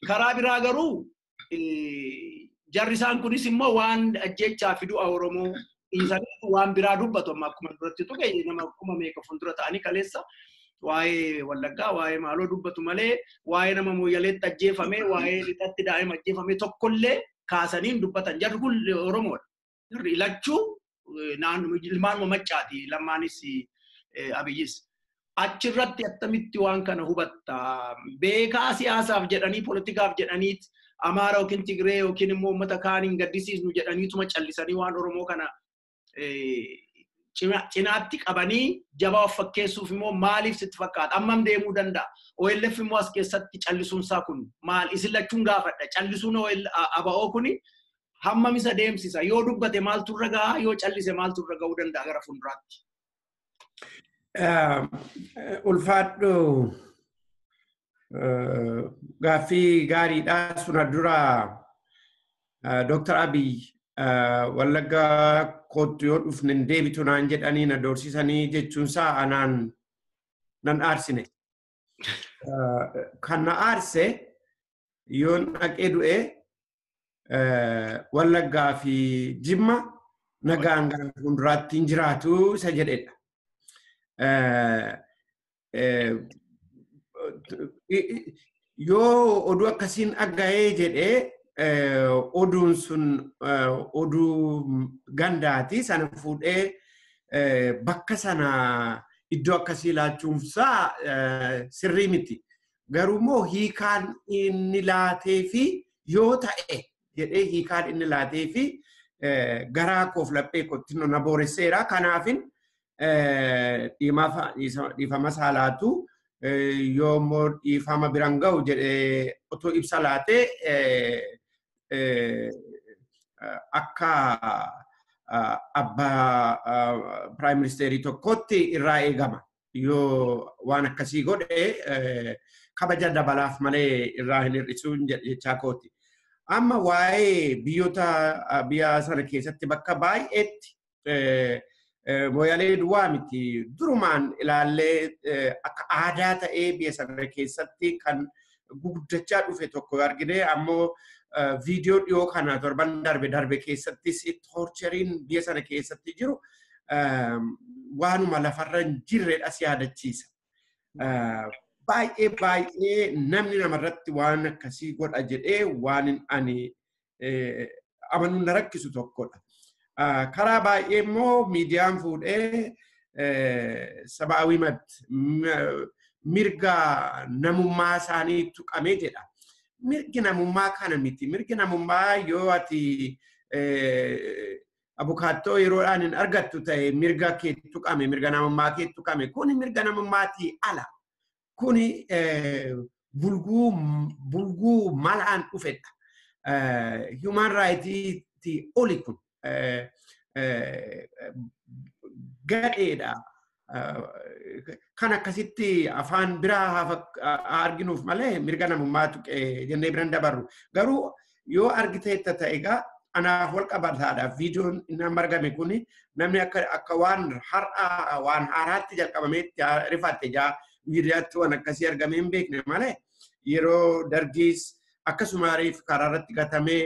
Karaa biraa garuu jarri isaan kunis immoo waan ajjechaa fi du'a Oromoo dhiisanii waan biraa dubbatu amma akkuma duratti tuqe nama akkuma meeqa fuuldura ta'anii kaleessa waa'ee Wallaggaa waa'ee maaloo dubbatu malee waa'ee nama Mooyyaleetti ajjeefame waa'ee lixatti daa'ima ajjeefame tokkollee kaasanii hin dubbatan. Jarri kun Oromoodha. Jarri ilachuu ilmaanuma Maccaati Lammaanis Abiyyis. Achirratti attamitti waan kana hubatta. Beekaa siyaasaaf jedhanii poolitikaaf jedhaniit Amaara yookiin Tigree yookiin immoo uummata kaaniin gaddisiisnu jedhaniituma callisanii waan Oromoo kana cinaatti qabanii jabaa of fakkeessuuf immoo maaliif sitti fakkaata? Ammam deemuu danda'a? OLF immoo as keessatti callisuun isaa kun maal? Isin lachuun gaafadha. Callisuun ABO kuni hammam isa deemsisa? Yoo dubbate maaltu irra gahaa? Yoo callise maaltu irra gahuu danda'a gara fuulduraatti?
Ulfaadhu gaaffii gaariidha. Suna dura Dr. Abiy Wallagga kootu yoo dhufne hin deebitu naan jedhanii na doorsisanii jechuunsaa anaan nan aarsine. Kan na aarse yoon dhaqee du'e Wallaggaa fi Jimma nagaan gara fuulduraatti hin jiraatu isa jedhedha. Yoo oduu akkasiin dhaga'ee jedhee oduun sun oduu gandaati sana fuudhee bakka sana iddoo akkasii laachuunsaa sirrii miti. Garuu immoo hiikaan inni laatee fi yoo ta'e jedhee hiikaan inni laatee fi garaa koof laphee kootti na booresseera. Kanaafin dhiifama saalaatu Yoo immoo dhiifama biraan ga'u jedhee otoo ibsa laatee akka abbaa piraayim ministeerii tokkotti irraa eegama. Yoo waan akkasii godhe kabaja dabalaaf malee irraa hin hir'isuun jechaa kooti. Amma waa'ee biyyoota biyya sana keessatti bakka baay'eetti Mooyaalee duwwaa miti durumaan ilaallee akka aadaa ta'ee biyya sana keessatti kan guddachaa dhufe tokko argine ammoo viidiyoo dhiyoo kana torban darbe darbe keessattis toorcheriin biyya sana keessatti jiru waanuma lafarra hin jirredha si yaadachiisa. Baay'ee baay'ee namni namarratti waan akkasii godha jedhee waan ani amanuun na rakkisu tokkodha. Karaa baay'ee immoo miidiyaan fuudhee sabaawii mirga namummaa isaanii tuqamee jedha. Mirgi namummaa kana miti. Mirgi namummaa yoo ati abukaattoo yeroodhaan hin argattu ta'e mirga kee tuqame, mirga namummaa kee tuqame. Kuni mirga namummaatii ala. Kuni bulguu malaan dhufedha. Human rights oli kun. Gadheedha. Kan akkasitti afaan biraa arginuuf malee mirga namummaa tuqe jennee biraan dabarru. Garuu yoo argiteetta ta'e egaa anaaf wal qabataadha. Viidiyoon inni amma argame kuni namni akka waan har'aa waan haaraatti jalqabameetti rifatte jaa miidiyaatti waan akkasii argamee hin beekne malee yeroo dargiis akkasuma reef karaa irratti gatamee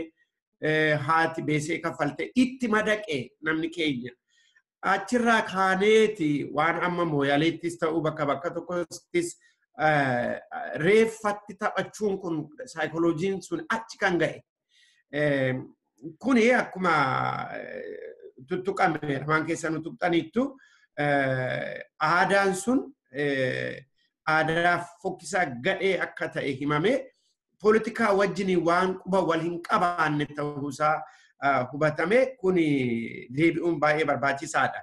haati beesee kaffalte itti madaqe namni keenya. Achirraa kaaneeti waan amma Mooyaaleettis ta'uu bakka bakka tokkottis reeffatti taphachuun kun saayikoloojiin sun achi kan ga'e. Kuni akkuma tuttuqame lamaan keessaa nu tuqxaniittu aadaan sun aadaa fokkisaa gadhee akka ta'e himame poolitikaa wajjin waan quba wal hin qabaanne ta'uusaa hubatame kuni deebi'uun baay'ee barbaachisaadha.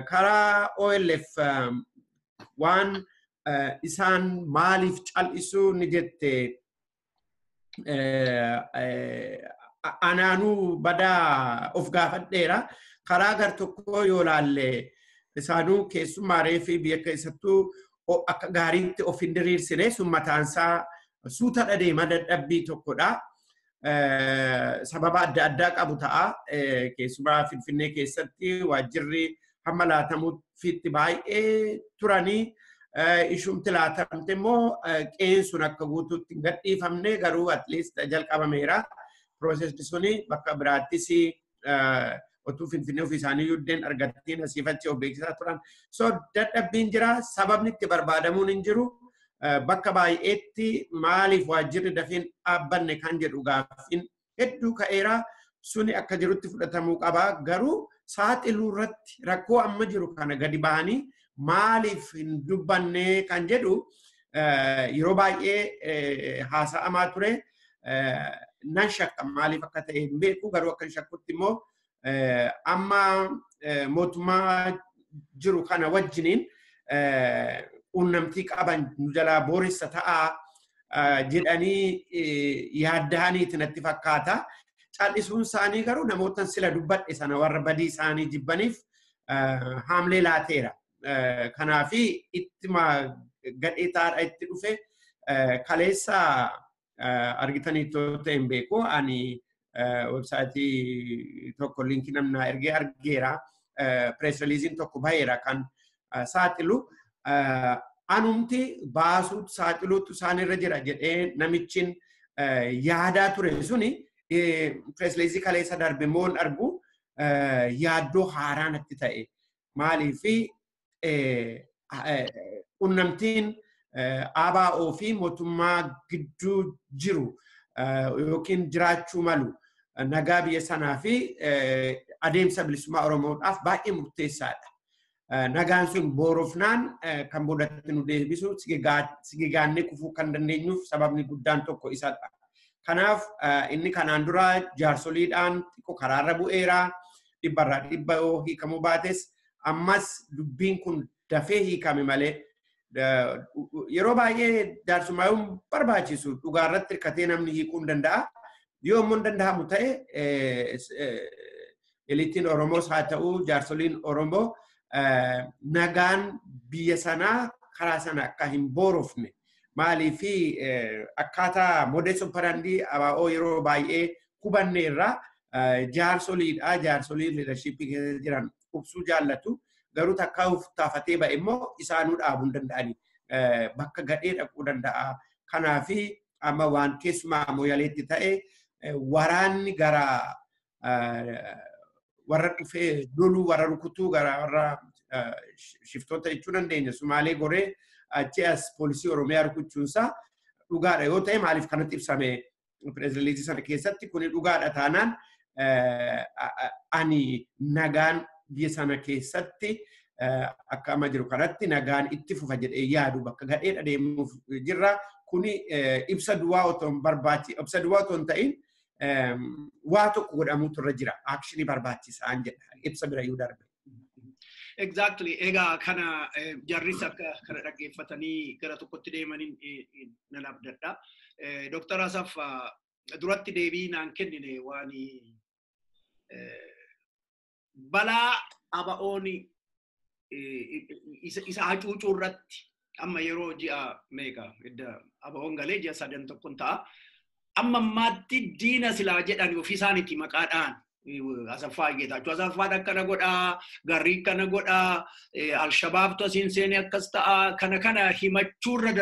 Karaa OLF waan isaan maaliif cal'isuu ni jette anaanuu badaa of gaafadheera. Karaa gar tokkoo yoo laalle isaanuu keessumaa reefi biyya keessattuu akka gaariitti of hin diriirsine sun mataansaa suuta deema dadhabbii tokkodha. Sababa adda addaa qabu ta'a. Keessumaa Finfinnee keessatti waajjirri hamma laatamuufitti baay'ee turanii ishumti laatamte immoo qeen sun akka guutuutti hin gadhiifamne garuu at least jalqabameera. Piroosesni suni bakka biraattis otuu Finfinnee ofii isaanii yuddeen argattiin asiif achi of beeksisaa turan. So dadhabbiin jira sababni itti barbaadamuun hin jiru. Bakka baay'eetti maaliif waajjirri dafeen dhaabbanne kan jedhu gaaffiin hedduu ka'eera. Suni akka jirutti fudhatamuu qaba. Garuu saaxiluu irratti rakkoo amma jiru kana gadi bahanii maaliif hin dubbanne kan jedhu yeroo baay'ee haasa'amaa ture. Nan shakka maaliif akka ta'e hin beeku garuu akka hin shakkutti immoo amma mootummaa jiru kana wajjiniin quunnamtii qaban nu jalaa booressa ta'aa jedhanii yaadda'aniiti natti fakkaata. Cal'isuun isaanii garuu namoota sila dubbadhe sana warra badii isaanii jibbaniif haamlee laateera. Kanaafi ittima gadhee taadha itti dhufe kaleessa argitanii ta'e hin beeku. Ani websaayitii tokko liinkii namnaa ergee argeera. Pirees riiliiziin tokko baheera kan saaxilu. Anumti baasuutu saaxiluutu isaanirra jira jedhee namichin yaadaa ture suni pirees riiliizii kaleessa darbe immoo hin argu yaaddoo haaraa natti ta'e. Maaliifi quunnamtiin ABO fi mootummaa gidduu jiru yookiin jiraachuu malu nagaa biyya sanaa fi adeemsa bilisummaa Oromoodhaaf baay'ee murteessaadha. Nagaan sun boorofnaan kan boodatti nu deebisu sigigaannee kufuu kan dandeenyuuf sababni guddaan tokko isadha. Kanaaf inni kanaan dura jaarsoliidhaan xiqqoo karaarra bu'eera dhibbarraa dhibba yoo hiikamuu baates ammas dubbiin kun dafee hiikame malee Yeroo baay'ee jaarsummaa barbaachisu dhugaa irratti hirkatee namni hiikuu hin danda'a. Yoo immoo hin danda'amu ta'e eliitiin Oromoos haa ta'u jaarsoliin Oromoo nagaan biyya sanaa karaa sana akka hin boorofne maaliif akkaataa modus operandi ABO yeroo baay'ee hubanne irraa jaarsoliidha. Jaarsolii leadershipii keessa jiran ibsuu jaallatu. Garuu takkaa taafatee ba'e immoo isaanuu dhaabuu hin danda'ani. Bakka gadhee dhaquu danda'a. Kanaafi amma waan keessumaa Mooyaleetti ta'e waraanni gara warra dhufee loluu warra rukutuu gara warra shiftoota jechuu dandeenya. Sumaalee goree achi as poolisii Oromiyaa rukuchuunsaa dhugaadha yoo ta'e maaliif kanatti ibsame pireezidantii sana keessatti kuni dhugaadha taanaan ani nagaan biyya sana keessatti akka amma jiru kanatti nagaan itti fufa jedhee yaadu bakka gadheedha deemuuf jirra. Kuni ibsa duwwaa otoo hin barbaachi ibsa duwwaa otoo hin ta'in waa tokko godhamuutu irra jira. Actionii barbaachisaan jedha. Ibsa birayyuu darbe.
Exactly. Egaa kana jarris akka kana dhaggeeffatanii gara tokkotti deemaniin nan abdadha. Dr. Asaffaa duratti deebii naan kennine waan balaa ABO'n isa hacuucuu irratti amma yeroo ji'a meeqa edda ABO'n galee ji'a sadan tokkon ta'a. Amma ammaatti diina silaa jedhan ofii isaaniiti maqaadhaan Asaffaa Geetaachoo Asaffaan akkana godhaa, Garrii akkana godhaa, Alshabaabtu asiin seenee akkas ta'a, kana kana himachuurra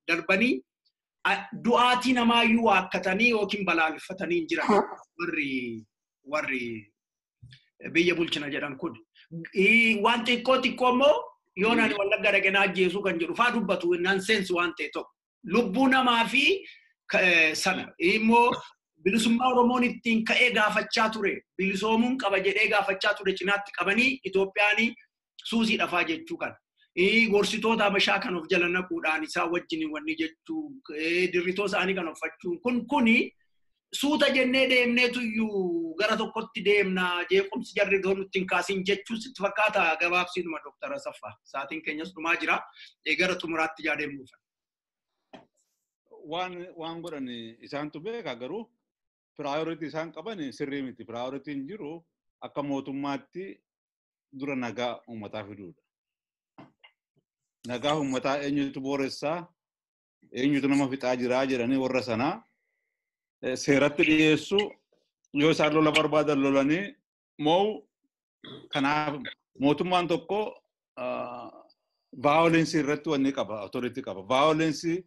darbanii du'aatii namaayyuu waakkatanii yookiin balaaleffatanii hin jiran warri biyya bulchina jedhan kun. Waan xiqqoo xiqqoo immoo yoo nani Wallagga dhaqee na ajjeesuu kan jedhu faa dubbatu nonsense waan ta'e tokko. Lubbuu namaa fi sana immoo bilisummaa Oromoon ittiin ka'ee gaafachaa ture bilisoomuun qaba jedhee gaafachaa ture cinaatti qabanii Itoophiyaan suusii dhafaa jechuu kana. Gorsitoota Habashaa kan of jala naquudhaan isaan wajjin wanni jechuu dirritoo isaanii kan uffachuun kun kuni suuta jennee deemneetu iyyuu gara tokkotti deemna jeequmsi jarri doon nutti hin kaasin jechuun sitti fakkaata gabaabsiinuma Dr. Asaffaa. Sa'aatiin keenyas dhumaa jira. Gara xumuraatti ijaa deemnuuf.
Waan godhan isaantu beeka garuu priority isaan qaban sirrii miti. Prioritiin jiru akka mootummaatti dura nagaa uummataa fiduudha. Nagaa uummataa eenyutu booressaa, eenyutu nama fixaa jiraa jedhanii warra sanaa seeratti dhiyeessu yoo isaan lola barbaadan lolanii moo kanaaf mootummaan tokko violence irratti wanni qaba, authority qaba. Violence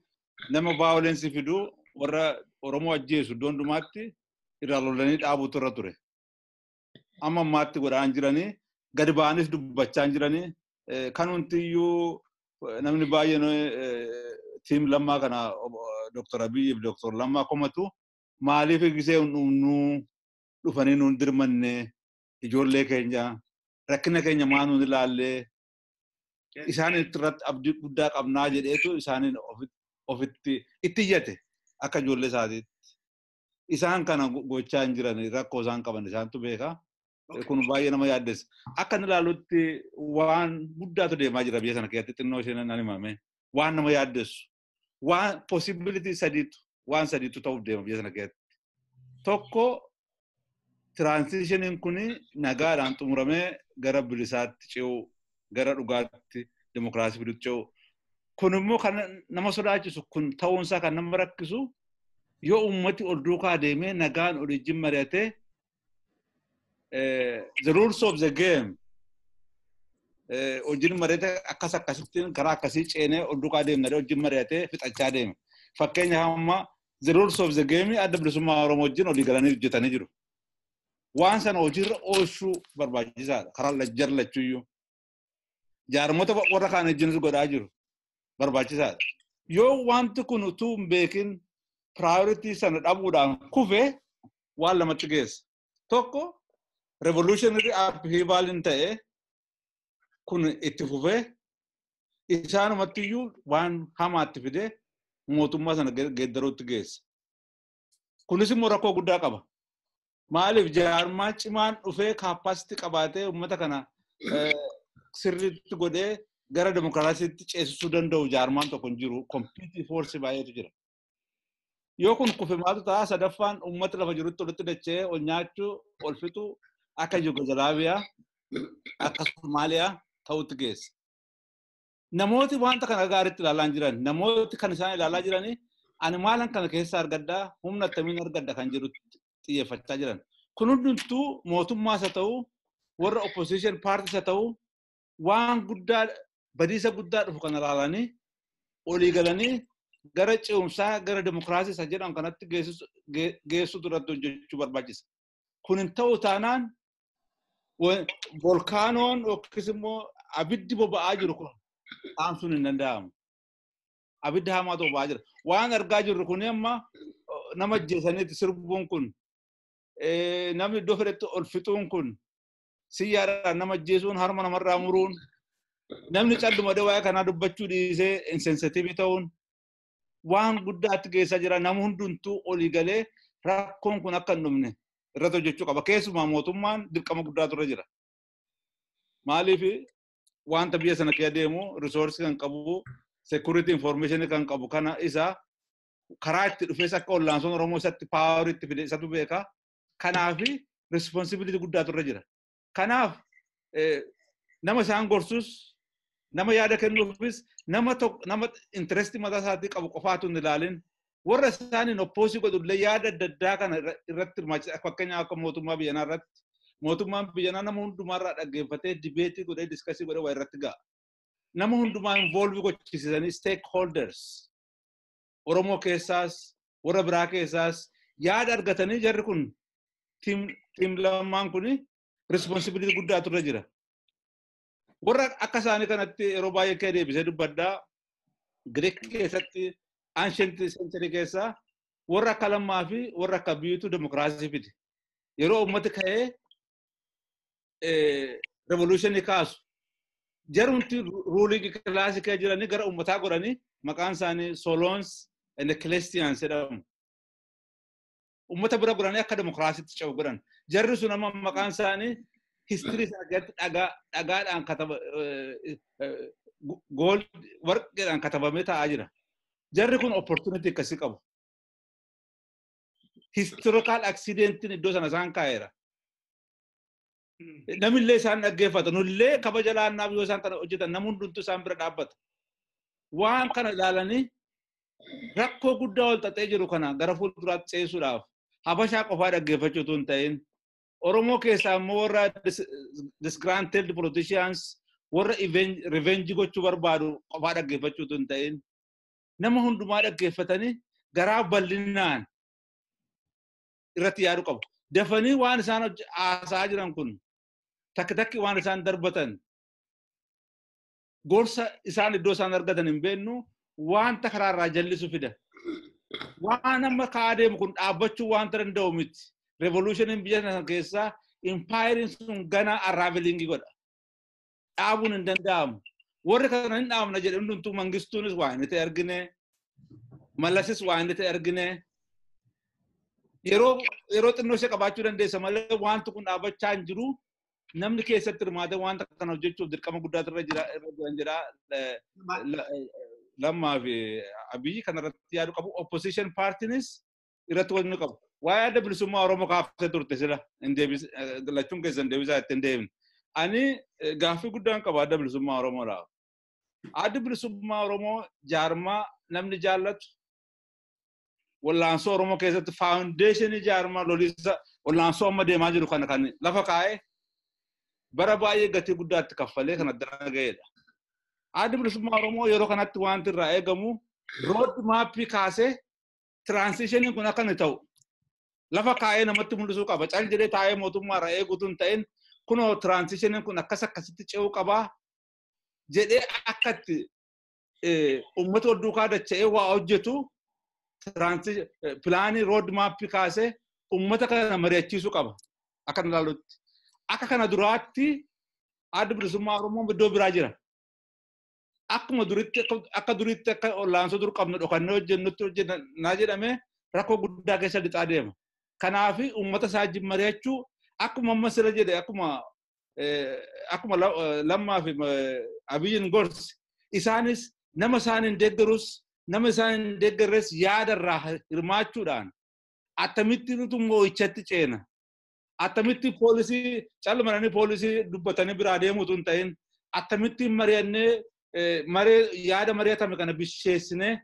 nama violence fiduu warra Oromoo ajjeesu iddoo hundumaatti irraa lolanii dhaabuutu irra ture. Amma ammaatti godhaan jiranii gadi ba'anis dubbachaa jiranii kan hundiyyuu namni baay'een team Lammaa kana Dr. Abiy fi Dr. Lammaa komatu maaliif gisee nu dhufanii nuun dirmanne ijoollee keenya rakkina keenya maa nuun ilaallee isaan irratti abdii guddaa qabnaa jedheetu isaaniin ofitti itti iyyate akka ijoollee isaatiitti. Isaan kana gochaa hin jiran rakkoo isaan qaban isaantu beeka. Kun baay'ee nama yaaddessa. Akka inni ilaalutti waan guddaatu deemaa jira biyya sana keessatti xinnoo isheen nan himame. Waan nama yaaddessu. Waan possibility sadiitu waan sadiitu ta'uuf deema biyya sana keessatti. Tokko transitioniin kun nagaadhaan xumuramee gara bilisaatti ce'uu gara dhugaatti dimokiraasii fiduutti ce'uu. Kun immoo kan nama sodaachisu kun ta'uunsaa kan nama rakkisu yoo uummati ol duukaa deemee nagaan ol ijjin mari'atee the rules of the game hojiin mari'ate akkas akkasittiin karaa akkasii ceenee ol duukaa deemna hojiin mari'atee fixachaa deema. Fakkeenyaaf amma the rules of the game adda bilisummaa Oromoo wajjin olii galanii hojjetanii jiru. Waan sana hojiirra oolchuu barbaachisaadha. Karaa jarlachuuyyuu. Jaarmota warra kaan wajjinis godhaa jiru. Barbaachisaadha. Yoo wanti kun utuu hin beekin priority sana dhabuudhaan kufe waan lamatti geessa. Tokko revolutionary upheaval hin ta'e kun itti fufee isaanumattiyyuu waan hamaatti fidee mootummaa sana geeddaruutti geessa. Kunis immoo rakkoo guddaa qaba. Maaliif jaarmaa cimaan dhufee capacity qabaatee uummata kana sirriitti godhee gara demokiraasiitti ceesisuu danda'u jaarmaan tokko hin jiru. Competing force baay'eetu jira. Yoo kun kufe maaltu ta'a? Sadaffaan uummata lafa jirutti walitti dacha'ee ol nyaachuu, ol fixuu akka Yugoslaaviyaa, akka Somaaliyaa ta'utti geessa. Namooti wanta kana gaariitti ilaalaa jiran, namooti kan isaan ilaalaa jiranii ani maalan kana keessa argaddaa, humna attamiin argadda kan jedhu xiyyeeffachaa jiran. Kun hundumtuu mootummaas haa ta'u, warra opposition parties haa ta'u, waan guddaa badiisa guddaa dhufu kana ilaalanii olii galanii gara ce'umsaa gara demokiraasii isa jedhamu kanatti geessu duratti hojjechuu barbaachisa. Kun hin ta'u taanaan volkaanoon yookiis immoo abiddi boba'aa jiru kun dhaamsuun hin danda'amu. Abiddi hamaatu boba'aa jira. Waan argaa jirru kun amma nama ajjeesaniitti sirbuun kun, namni iddoo fedhetti ol fixuun kun, siyyaadhaan nama ajjeesuun, harma namarraa muruun, namni calluma waa'ee kanaa dubbachuu dhiisee insensitive ta'uun waan guddaatti geessaa jira. Nama hundumtuu olii galee rakkoon kun akka hin dhumne irratti hojjechuu qaba. Keessumaa mootummaan dirqama guddaatu irra jira. Maaliif wanta biyya sana keessa deemu resource kan qabu, security information kan qabu kana isa karaa itti dhufees akka ollaansoon Oromoo isatti power itti fide isatu beeka. Kanaaf responsibility guddaatu irra jira. Kanaaf nama isaan gorsus, nama yaada kennuufis, nama tokko nama interest mataa isaatii qabu qofaatu hin ilaalin, warra isaaniin oppose godhullee yaada adda addaa kana irratti hirmaachisa. Fakkeenyaaf akka mootummaa biyyanaa irratti mootummaan biyyanaa nama hundumaarraa dhaggeeffatee debate godhee discuss godhee waa irratti ga'a. Nama hundumaa involve gochisiisanii stakeholders Oromoo keessaas warra biraa keessaas yaada argatanii jarri kun team lamaan kun responsibility guddaatu irra jira. Warra akka isaanii kanatti yeroo baay'ee kee deebisee dubbaddaa, Greek keessatti ancient century keessaa warra akka Lammaa fi warra akka Abiyyiitu demokiraasii fide. Yeroo uummati ka'ee revolution kaasu jarumti ruling class kee jiranii gara uummataa godhanii maqaan isaanii Solons and Cleisthenes jedhamu. Uummata bira godhanii akka demokiraasiitti ce'u godhan. Jarri sun amma maqaan isaanii history sana keessatti dhagaadhaan kataba, gold warqeedhaan katabamee taa'aa jira. Jarri kun opportunity akkasii qabu. Historical accidentiin iddoo sana isaan kaa'eera. Namillee isaan dhaggeeffata. Nullee kabaja laannaaf yoo isaan kana hojjetan nama hundumtuu isaan bira dhaabbata. Waan kana ilaalanii rakkoo guddaa ol xaxee jiru kana gara fuulduraatti ceessuudhaaf Habashaa qofaa dhaggeeffachuu utuu hin ta'in, Oromoo keessaa immoo warra disgruntled politicians, warra revenge gochuu barbaadu qofaa dhaggeeffachuu utuu hin ta'in, nama hundumaa dhaggeeffatanii garaa bal'inaan irratti yaaduu qabu. Dafanii waan isaan haasa'aa jiran kun takki takki waan isaan darbatan gorsa isaan iddoo isaan argatan hin beeknu wanta karaarraa jallisu fida. Waan amma ka'aa deemu kun dhaabbachuu wanta danda'u miti. Revolutioniin biyya sana keessaa empire sun gana unraveling godha. Dhaabuun hin danda'amu. Warri kana hin dhaabna jedhe hundumtuu Mangistuunis waa inni ta'e argine. Mallasis waa inni ta'e argine. Yeroo xinnoo ishee qabaachuu dandeessa malee wanti kun dhaabbachaa hin jiru. Namni keessatti hirmaatee wanta kana hojjechuuf dirqama guddaatu irra jira irra jiran jedha. Lammaa fi Abiyyi kanarratti yaaduu qabu. Opposition partiinis irratti wanni qabu. Waa'ee Adda Bilisummaa Oromoo kaaftee turte sila hin deebis lachuun keessan deebisaa itti hin deebine. Ani gaaffii guddaan qaba Adda Bilisummaa Oromoodhaaf. Adda Bilisummaa Oromoo jaarmaa namni jaallatu, wallaansoo Oromoo keessatti foundation jaarmaa loliisa wallaansoo amma deemaa jiru kana kan lafa kaa'ee bara baay'ee gatii guddaatti kaffalee kan addana ga'edha. Adda Bilisummaa Oromoo yeroo kanatti wanti irraa eegamu road map kaasee transitioniin kun akka inni ta'u lafa kaa'ee namatti mul'isuu qaba. Cal jedhee taa'ee mootummaa irraa eeguutu hin ta'in, kunoo transitioniin kun akkas akkasitti ce'uu qabaa jedhee akka itti uummata wal duukaa dacha'ee waa hojjetu plan road map kaasee uummata kana mari'achiisuu qaba. Akka ilaalutti. Akka kana duraatti Adda Bilisummaa Oromoo iddoo biraa jira. Akkuma duritti, akka duritti, akka olaansoo dur qabnu dhokannee hojjennutti hojjennaa jedhamee rakkoo guddaa keessa lixaa deema. Kanaaf uummata isaa wajjin mari'achuu akkuma amma sira jedhe akkuma Akkuma Lammaa fi Abiyyiin gorsi isaanis nama isaan hin deeggarus nama isaan hin deeggarres yaada irraa hirmaachuudhaan attamitti nutu moo'ichatti ceena. Attamitti poolisii calmananii poolisii dubbatanii biraa deemuutu hin ta'in attamitti mari'annee maree yaada mari'atame kana bisheessinee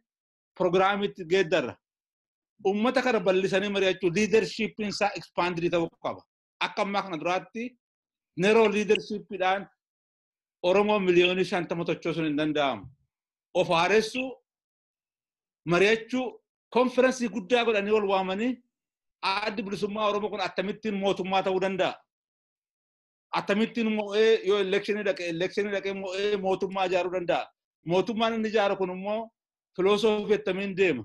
pirogiraamitti geeddarra. Uummata kana bal'isanii mari'achuu liidarshiippiin isaa ekspaandirii ta'uu qaba. Akka ammaa kana duraatti narrow liidarshiippiidhaan Oromoo 50 miliyoonii tochoosuun hin danda'amu. Of haaressuu, mari'achuu, konferensii guddaa godhanii wal waamanii addi bilisummaa Oromoo kun akkamittiin mootummaa ta'uu danda'a? Akkamittiin mo'ee yoo election dhaqee mo'ee mootummaa ijaaruu danda'a? Mootummaan inni ijaaru kun immoo filosoofii attamiin deema?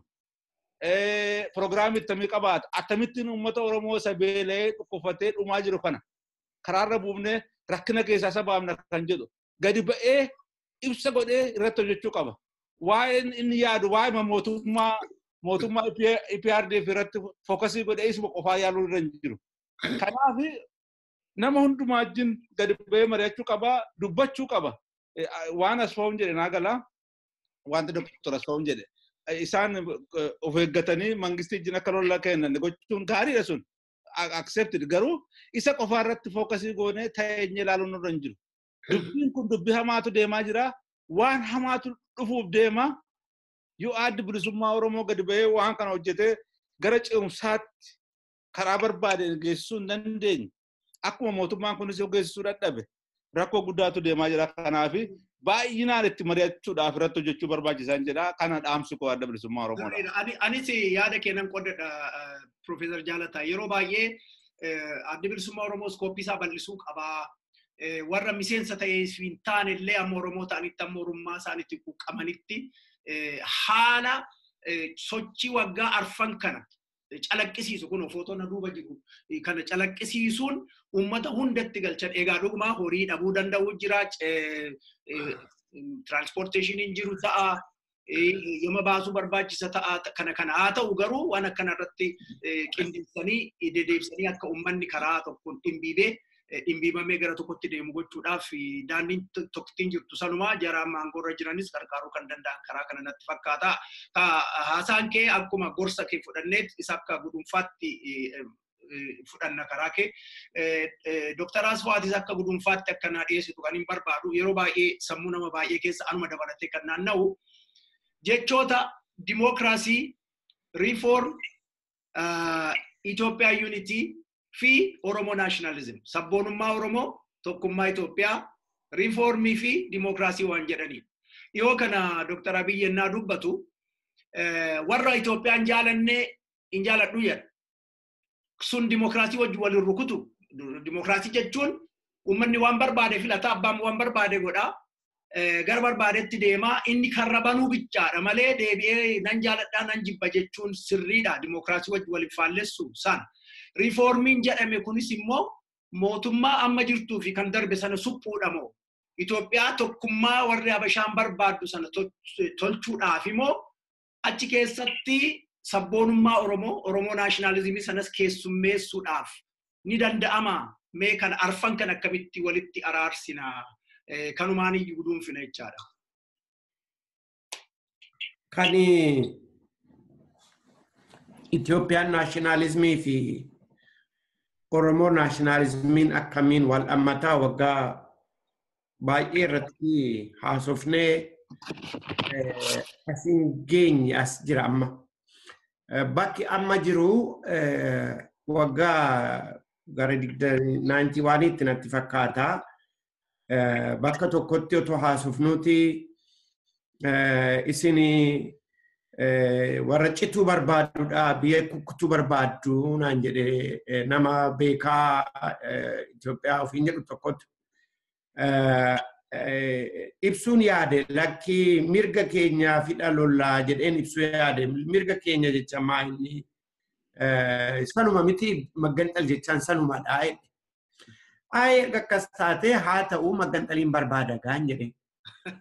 Pirogiraamii attamii qabaata? Akkamittiin uummata Oromoo isa beela'ee dhukkubfatee dhumaa jiru kana karaarra buufnee rakkina keessaa isa baafna kan jedhu gadi ba'ee ibsa godhee irratti hojjechuu qaba. Waa'een inni yaadu waa'ee mootummaa EPRDF irratti focus godhee isuma qofaa yaaluu irra hin jiru. Kanaaf nama hundumaa wajjin gadi ba'ee mari'achuu qaba, dubbachuu qaba. Waan Asfaawun jedhe naa galaa, wanti Dr. Asfaawun jedhe. Isaan of eeggatanii mangistii wajjin akka lola kennan gochuun gaariidha sun. Accepted, garuu isa qofaa irratti focus goonee ta'eenye ilaaluun nurra hin jiru. Dubbiin kun dubbii hamaatu deemaa jira. Waan hamaatu dhufuuf deema. Yoo addi bilisummaa Oromoo gadi ba'ee waan kana hojjetee gara ce'umsaatti karaa barbaade geessisuu hin dandeenye. Akkuma mootummaan kunis yoo geessisuu dadhabe rakkoo guddaatu deemaa jira. Kanaaf baay'inaan itti mari'achuudhaaf irratti hojjechuu barbaachisan jedha. Kana dhaamsi koo adda bilisummaa Oromoodha.
Anis yaada kennan qoddadha, Profeesar Jaalataa. Yeroo baay'ee addi bilisummaa Oromoo scope isaa bal'isuu qabaa. Warra miseensa ta'ee hin taane illee amma Oromoo ta'anitti, amma Oromummaa isaaniitti quuqamanitti, haala sochii waggaa arfan kana calaqqisiisu, kun footoo na duuba jiru kana calaqqisiisuun uummata hundatti galchan. Egaa dhugumaa horii dhabuu danda'u jira, transportationiin jiru ta'a, yoma baasuu barbaachisa ta'a. Kana haa ta'u, garuu waan akkana irratti qindeessanii deddeebisanii akka uummanni karaa tokkoon dhimbiibee dhimbiibamee gara tokkotti deemu gochuudhaaf daandiin tokkittiin jirtu sanumaa jara aangoorra jiranis gargaaruu kan danda'an karaa kana natti fakkaata. Haasaan kee akkuma gorsa kee fudhanneet isa akka gudunfaatti fudhanna karaa kee. Dooktar Asfaatis akka gudunfaatti akka naa dhiyeessitu kan hin barbaadu, yeroo baay'ee sammuu nama baay'ee keessa anuma dabalatee kan naanna'u jechoota dimookiraasii, reform, Itoophiyaa unity fi Oromoo nationalism, sabboonummaa Oromoo, tokkummaa Itoophiyaa, reformii fi dimookiraasii waan jedhanidha. Dhiyoo kana Dooktar Abiyyi yennaa dubbatu warra Itoophiyaan jaalannee hin jaaladhu jedha. Sun dimookiraasii wajjin waliin rukutu. Dimookiraasii jechuun uummanni waan barbaade filata, abbaan waan barbaade godha. Gara barbaadetti deemaa, inni karra banuu bichaadha malee deebi'ee nan jaaladhaa nan jibba jechuun sirriidha. Dimookiraasii wajjin waliin faallessu sana. Reformiin jedhame kunis immoo mootummaa amma jirtuu fi kan darbe sana suphuudha moo? Itoophiyaa tokkummaa warri Habashaan barbaaddu sana tolchuudhaaf immoo achi keessatti sabboonummaa Oromoo, Oromoo nationalismii sanas keessummeessuudhaaf ni danda'ama? Mee kan arfan kan akkamitti walitti araarsina? Kanumaan iyyuu guduunfina jechaadha.
Kan Itoophiyaan nationalismii fi Oromoo nationalismiin akkamiin wal hammataa waggaa baay'ee irratti haasofnee asiin geenye as jira amma. Bakki amma jiru waggaa gara 91tti natti fakkaata. Bakka tokkotti otoo haasofnuuti isin warra cituu barbaadudha, biyya kukkutuu barbaaddu naan jedhe nama beekaa Itoophiyaa ofiin jedhu tokkotti. Ibsuun yaade, lakki, mirga keenyaa fidha lollaa jedheen ibsuu yaade. Mirga keenya jecha maa inni sanuma miti, magganxal jechaan sanumadha jedhe. Ay, erga akkas taate haa ta'u, magganxaliin barbaada gaan jedhe.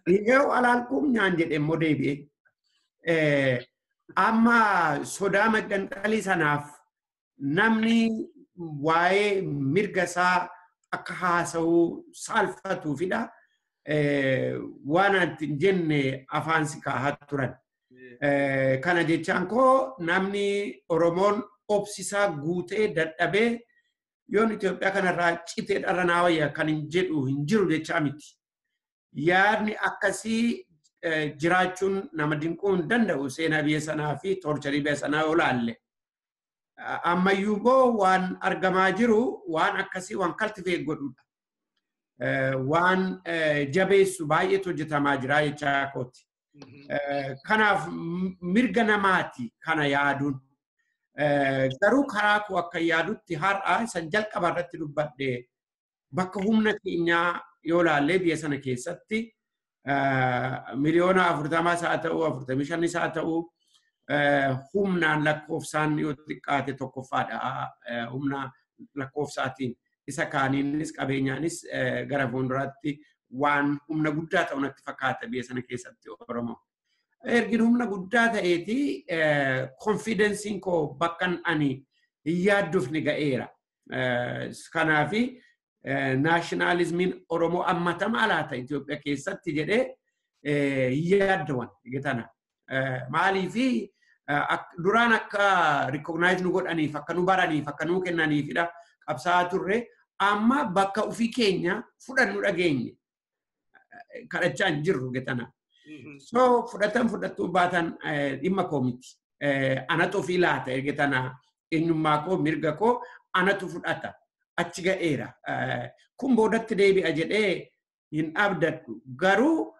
Yeroo alaalquum nyaan jedhe immoo deebi'e. Amma sodaa magganxalii sanaaf namni waa'ee mirga isaa akka haasa'uu saalfatuufidha. Waan ati hin jenne afaan si kaahaa turan. Kana jechaan koo namni Oromoon obsisaa guutee dadhabee yoon Itoophiyaa kanarraa citee dharra naa wayya kan hin jedhu hin jiru jechaa miti. Yaadni akkasii jiraachuun nama dinquu hin danda'u seenaa biyya sanaa fi torcharii biyya sanaa yoo laalle. Ammayyuu immoo waan argamaa jiru waan akkasii waan cultivate godhudha. Waan jabeessu baay'eetu hojjetamaa jira jechaa kooti. Kanaaf mirga namaati kana yaaduun. Garuu karaa koo akka yaadutti har'a isan jalqaba irratti dubbadhe bakka humna keenyaa yoo laallee biyya sana keessatti 40 miliyoona haa ta'u, 45 haa ta'u, humnaan lakkoofsaan yoo xiqqaate tokkoffaadha humna lakkoofsaatiin. Isa kaaniinis qabeenyaanis gara fuulduraatti waan humna guddaa ta'u natti fakkaata biyya sana keessatti Oromoo. Ergin humna guddaa ta'eeti confidenceiin koo bakkan ani hin yaaddofne ga'eera. Kanaafi nationalismiin Oromoo ammatamaa laata Itoophiyaa keessatti jedhee hin yaaddawan tana. Maaliifi duraan akka recognize nu godhaniif, akka nu baraniif, akka nu kennaniifidha qabsaa'aa turre. Amma bakka ofii keenya fudhannu dhageenye kadhachaa hin jirru getana. So fudhatan fudhattuu baatan dhimma koo miti. Anatu ofii laata erga tana eenyummaa koo, mirga koo anatu fudhata. Achi ga'eera. Kun boodatti deebi'a jedhee hin abdadhu. Garuu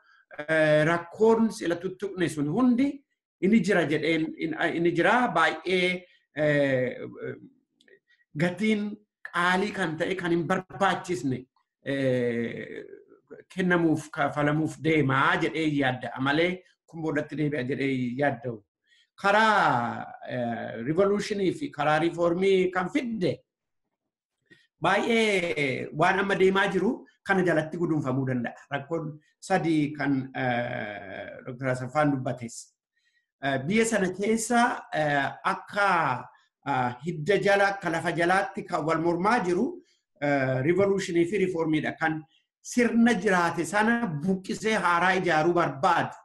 rakkoon sila tuttuqne sun hundi inni jira jedheen inni jira baay'ee gatiin qaalii kan ta'e kan hin barbaachisne kennamuuf kafalamuuf deemaa jedhee yaadda'a malee kun boodatti deebi'a jedhee yaadda'u. Karaa revolutionii fi karaa reformii kan fidde baay'ee waan amma deemaa jiru kana jalatti guduunfamuu danda'a. Rakkoon sadii kan Dr. Asaffaan dubbates. Biyya sana keessa akka hidda jala, akka lafa jalaatti kan wal mormaa jiru revolutionii fi reformiidha. Kan sirna jiraate sana buqqisee haaraa ijaaruu barbaadu.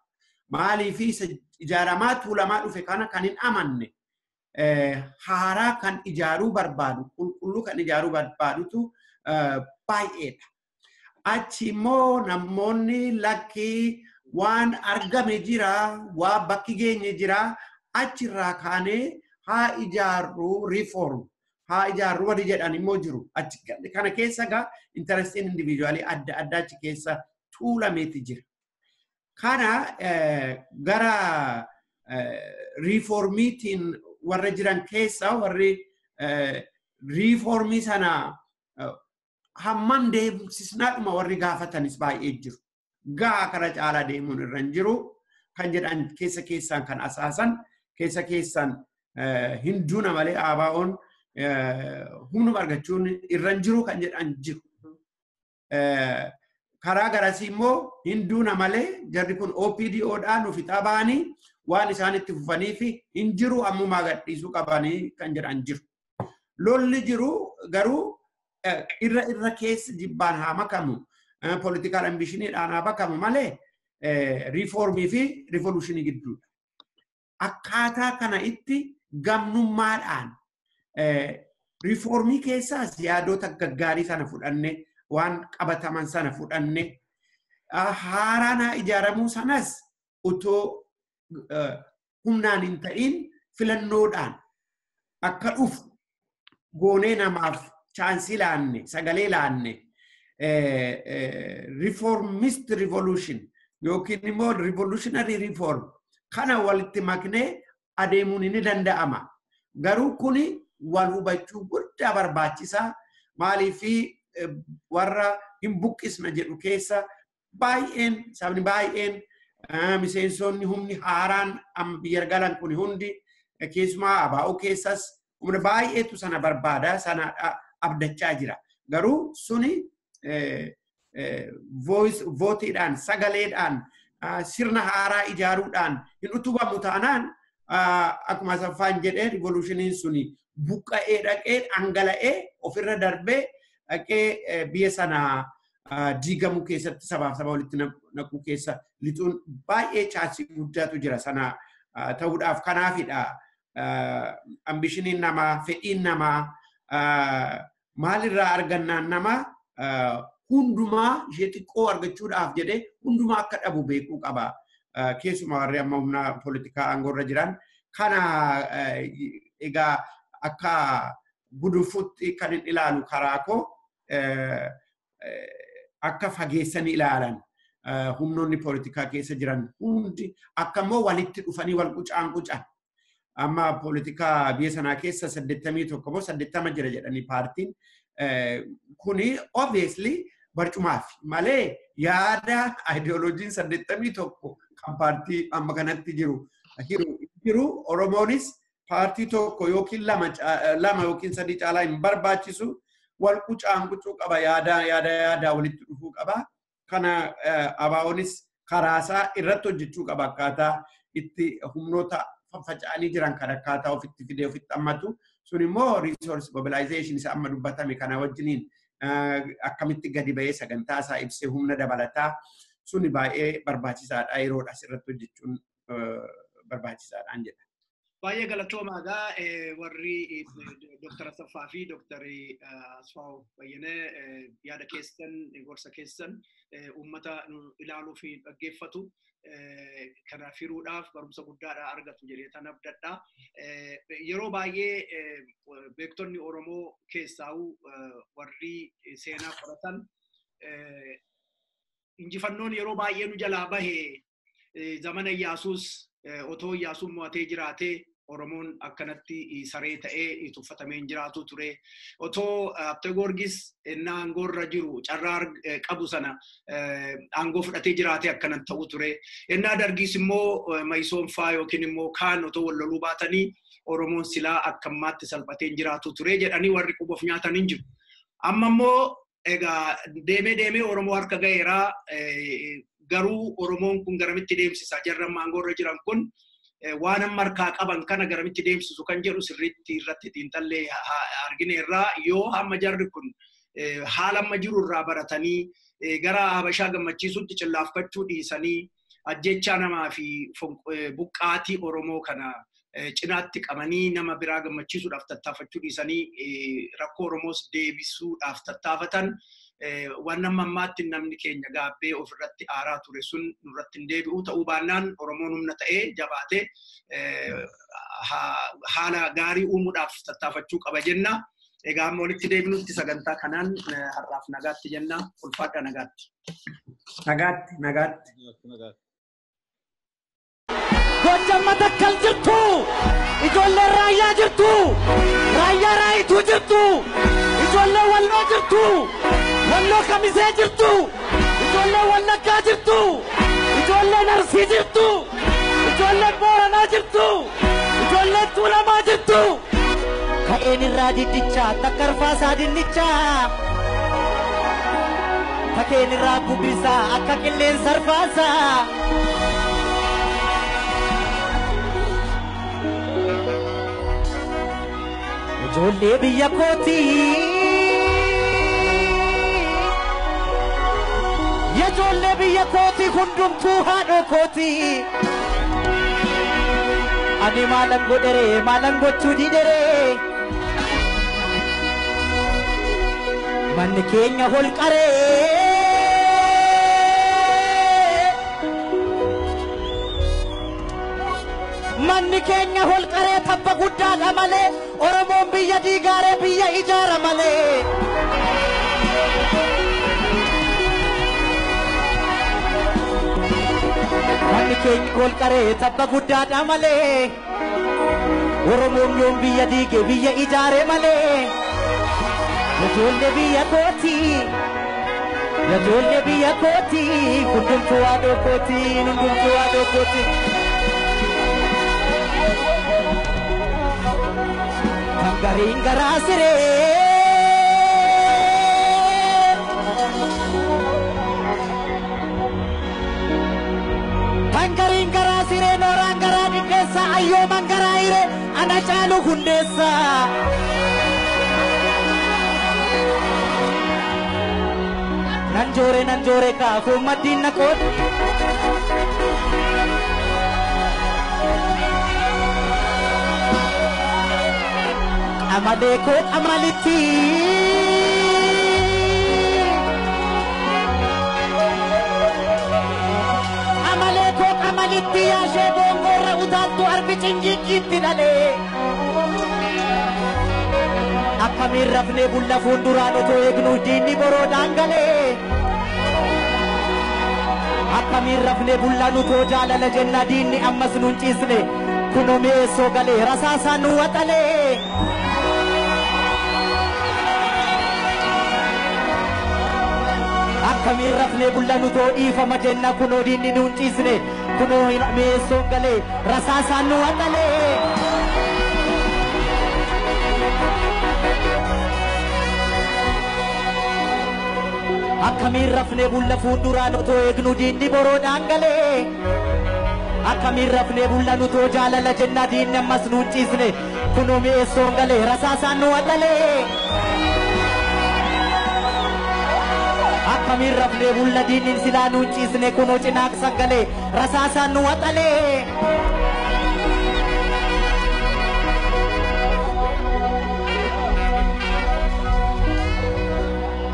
Maaliif isa ijaaramaa tuulamaa dhufe kana kan hin amanne, haaraa kan ijaaruu barbaadu, qulqulluu kan ijaaruu barbaadutu baay'eedha. Achi immoo namoonni lakkii waan argame jira, waa bakki geenye jira, achirraa kaanee haa ijaarru reform, haa ijaarru warri jedhan immoo jiru. Achi kana keessa gaa interestiin individualii adda addaa achi keessa tuulameeti jira. Kana gara reformiitiin warra jiran keessa warri reformii sana hammam deemsisnaadhuma warri gaafatanis baay'ee jiru. Gaa kana caalaa deemuun irra hin jiru kan jedhan keessa keessaan kan asaasan, keessa keessaan hin duuna malee ABO'n humnuma argachuun irra hin jiru kan jedhan jiru. Karaa garasii immoo hin duuna malee jarri kun OPDOdhaan nu fixaa ba'anii waan isaan itti fufanii fi hin jiru ammumaa gadhiisuu qabanii kan jedhan jiru. Lolli jiru garuu irra irra keessa jibbaan haa makamu, political ambitioniidhaan haa makamu malee reformii fi revolutionii gidduudha. Akkaataa kana itti gamnummaadhaan reformii keessaas yaadota gaggaarii sana fudhanne, waan qabataman sana fudhanne, haaraan haa ijaaramuu sanas utoo humnaan hin ta'in filannoodhaan akka dhufu goonee namaaf chanceii laanne, sagalee laanne, reformist revolution yookiin immoo revolutionary reform kana walitti maknee adeemuun ni danda'ama. Garuu kuni wal hubachuu guddaa barbaachisaa. Maaliifi warra hin buqqisna jedhu keessa baay'een, sabni baay'een, miseensonni humni haaraan amma biyya galan kun hundi, keessumaa ABO keessas humna baay'eetu sana barbaada, sana abdachaa jira. Garuu suni voteiidhaan, sagaleedhaan, sirna haaraa ijaaruudhaan hin utubamu taanaan, akkuma Asaffaan jedhee, revolutioniin suni buqqa'ee dhaqee dhangala'ee ofirra darbee Dhaqee biyya sana diigamuu keessatti sabaaf saba walitti naquu keessa lixuun baay'ee chaansii guddaatu jira sana ta'uudhaaf kanaafidha. Ambishiniin namaa, fedhiin namaa, maalirraa argannaan namaa hundumaa ishee xiqqoo argachuudhaaf jedhee hundumaa akka dhabu beekuu qaba. Keessumaa warri amma humna poolitikaa aangoorra jiran kana egaa akka gudunfuutti kan hin ilaalu karaa koo akka fageessanii ilaalan humnoonni poolitikaa keessa jiran hundi akka immoo walitti dhufanii wal qucaan qucan. Amma poolitikaa biyya sanaa keessa 81 moo 80 jira jedhanii paartiin kuni obviously barcumaaf malee yaada ideoloojiin 81 kan paartii amma kanatti jiru jiru Oromoonis paartii tokko yookiin lama yookiin sadii caalaa hin barbaachisu wal qucaan qucuu qaba yaada yaada yaada walitti dhufuu qaba. Kana ABO'nis karaasaa irratti hojjechuu qaba akkaataa itti humnoota faffaca'anii jiran kan akkaataa ofitti fidee ofitti hammatu. Sun immoo resource mobilization isa amma dubbatame kana wajjiniin akkamitti gadi ba'ee sagantaa isaa ibsee humna dabalataa suni baay'ee barbaachisaadha yeroodha asirratti hojjechuun barbaachisaadhaan jedha.
Baay'ee galatoomaa egaa warri Dr. Asaffaa fi Dr. Asfaaw Bayyanee yaada keessan gorsa keessan uummata nu ilaaluu fi dhaggeeffatu kana firuudhaaf barumsa guddaadha argatu jedhee tan abdadha. Yeroo baay'ee beektonni Oromoo keessaa'u warri seenaa qoratan injifannoon yeroo baay'ee nu jalaa bahe zamana Iyyaasuus otoo Iyyaasuun mo'atee jiraatee Oromoon akkanatti saree ta'ee tuffatamee hin jiraatu ture. Otoo Abte Goorgis innaa aangoorra jiru carraa qabu sana aangoo fudhatee jiraatee akkanan ta'u ture. Innaa Dargiis immoo Mayisoon faa yookiin immoo kaan otoo wal loluu baatanii Oromoon silaa akka ammaatti salphatee hin jiraatu ture jedhanii warri quba of nyaatan hin jiru. Amma immoo egaa deemee deemee Oromoo harka ga'eeraa garuu Oromoon kun garamitti deemsisa jarri amma aangoorra jiran kun waan amma harkaa qaban kana garamitti deemsisu kan jedhu sirriitti irratti xiinxallee argineerraa yoo hamma jarri kun haala amma jiru irraa baratanii gara Habashaa gammachiisutti cillaafachuu dhiisanii ajjechaa namaa fi buqqaatii Oromoo kana cinaatti qabanii nama biraa gammachiisuudhaaf tattaafachuu dhiisanii rakkoo Oromoos deebisuudhaaf tattaafatan waan amma ammaatti namni keenya gaabbee ofirratti aaraa ture sun nurratti hin deebi'u ta'uu baannaan Oromoon humna ta'ee jabaatee haala gaarii uumuudhaaf tattaafachuu qaba jenna. Egaa amma walitti deebinutti sagantaa kanaan har'aaf nagaatti jenna. Ulfaadha nagaatti.
Nagaatti nagaatti.
Gojjam Matakkal jirtu, ijoolleen Raayyaa jirtu, Raayyaa Raayituu jirtu, ijoolleen Walloo jirtu, Walloo Kamisee jirtu, ijoolleen Wallaggaa jirtu, ijoolleen Arsii jirtu, ijoolleen Booranaa jirtu, ijoolleen Tuulamaa jirtu. Ka'een irraa diddichaa takka arfaasaa dinnichaa, takeen irraa gubbisaa akka qilleensa arfaasaa. Ijoollee biyya kootii, ijoollee biyya kootii hundumtuu haadhoo kootii. Ani maalan godheree maalan gochuu didheree manni keenya holqaree. Manni keenya holqaree tabba guddaadha malee Oromoon biyya diigaaree biyya ijaara malee. Manni keenya holqaree tabba guddaadha malee Oromoon yoom biyya diige biyya ijaare malee. Ijoollee biyya kootii, ijoollee biyya kootii, hundumtuu haadhoo kootii, hundumtuu haadhoo kootii. Gariin garaa siree kan gariin garaa siree nooraan garaa dhidheessa ayyooman garaa hiree ana caalu hundeessa. joore nan joore kaafuu maddiin na qoota. Qamalee koo qamalitti. Qamalee koo qamalitti yaashee boongoorra utaaltu arbi cingiggiitti dhalee. Akkamiin rafnee bulla fuulduraan otoo eegnu diinni boroodhaan galee. Akkamiin rafnee bulla nutoo jaalala jenna diinni ammas nuun ciisne kunoo mi'eessoo galee rasaasaan nu waxalee. Akkamiin rafnee bulla nutoo dhiifama jenna kunoo diinni nuun ciisne kunoo mi'eessoo galee rasaasaan nu waxalee. Akkamiin rafnee bulla fuulduraan otoo eegnu diinni boroodhaan galee. Akkamiin rafnee bulla nutoo jaalala jenna diinni ammas nuun ciisne kunoo mi'eessoon galee rasaasaan nu waxalee. Akkamiin rafnee bulla diinni silaa nuun ciisne kunoo cinaaqsan galee rasaasaan nu waxalee.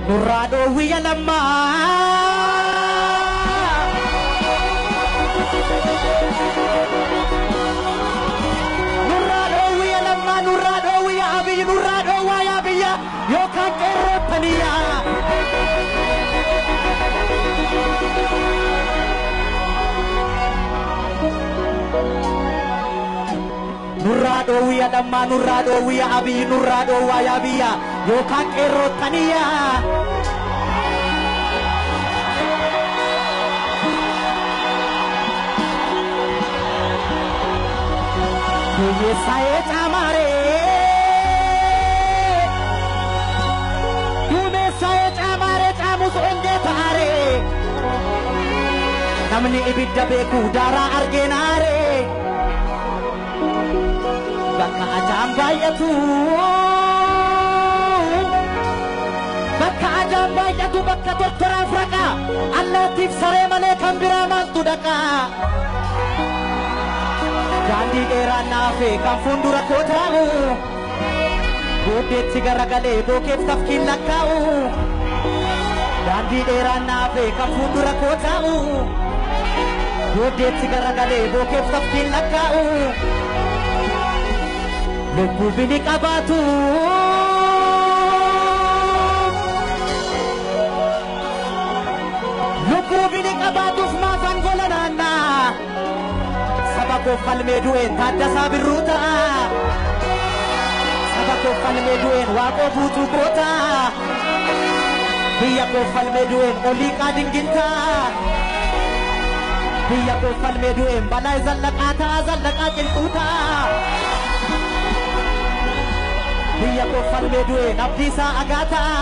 Nurraa dhoowwiyya lammaa. Nurraa dhoowwiyya lammaa, nurraa dhoowwiyya Abiyyi, nurraa dhoowwaa yaa biyya yookaan qeerroottaniyyaa. Nurraa dhoowwiyya lammaa, nurraa dhoowwiyya Abiyyi, nurraa dhoowwaa yaa biyya yookaan qeerroottaniyyaa. Duumessaa'ee caamaaree duumessaa'ee caamaaree caamus ongee ta'aaree namni ibidda beeku daaraa argeenaaree bakka ajaan baay'atu bakka ajaan baay'atu bakka tortoraaf raqa allaattiif saree malee kan biraa maaltu dhaqa. Daandii dheeraan naafee kan fuuldura koo taa'u booddeetti garagalee bookeef tafkiin lakkaa'u. Daandii dheeraan naafee kan fuuldura koo taa'u booddeetti garagalee bookeef tafkiin lakkaa'u. Lubbuu bini qabaatu. Lubbuu bini qabaatuuf maafaan gola naannaa. Saba koof falmee du'een Taaddasaa Birruu ta'a. Saba koof falmee du'een Waaqoo Guutuu goota. Biyya koof falmee du'een Oliiqaa Dingintaa. Biyya koof falmee du'een Balaa Zallaqaa ta'a, Zallaqaa Qilxuu ta'a. Biyya koof falmee du'een Abdiisaa Agaa ta'a.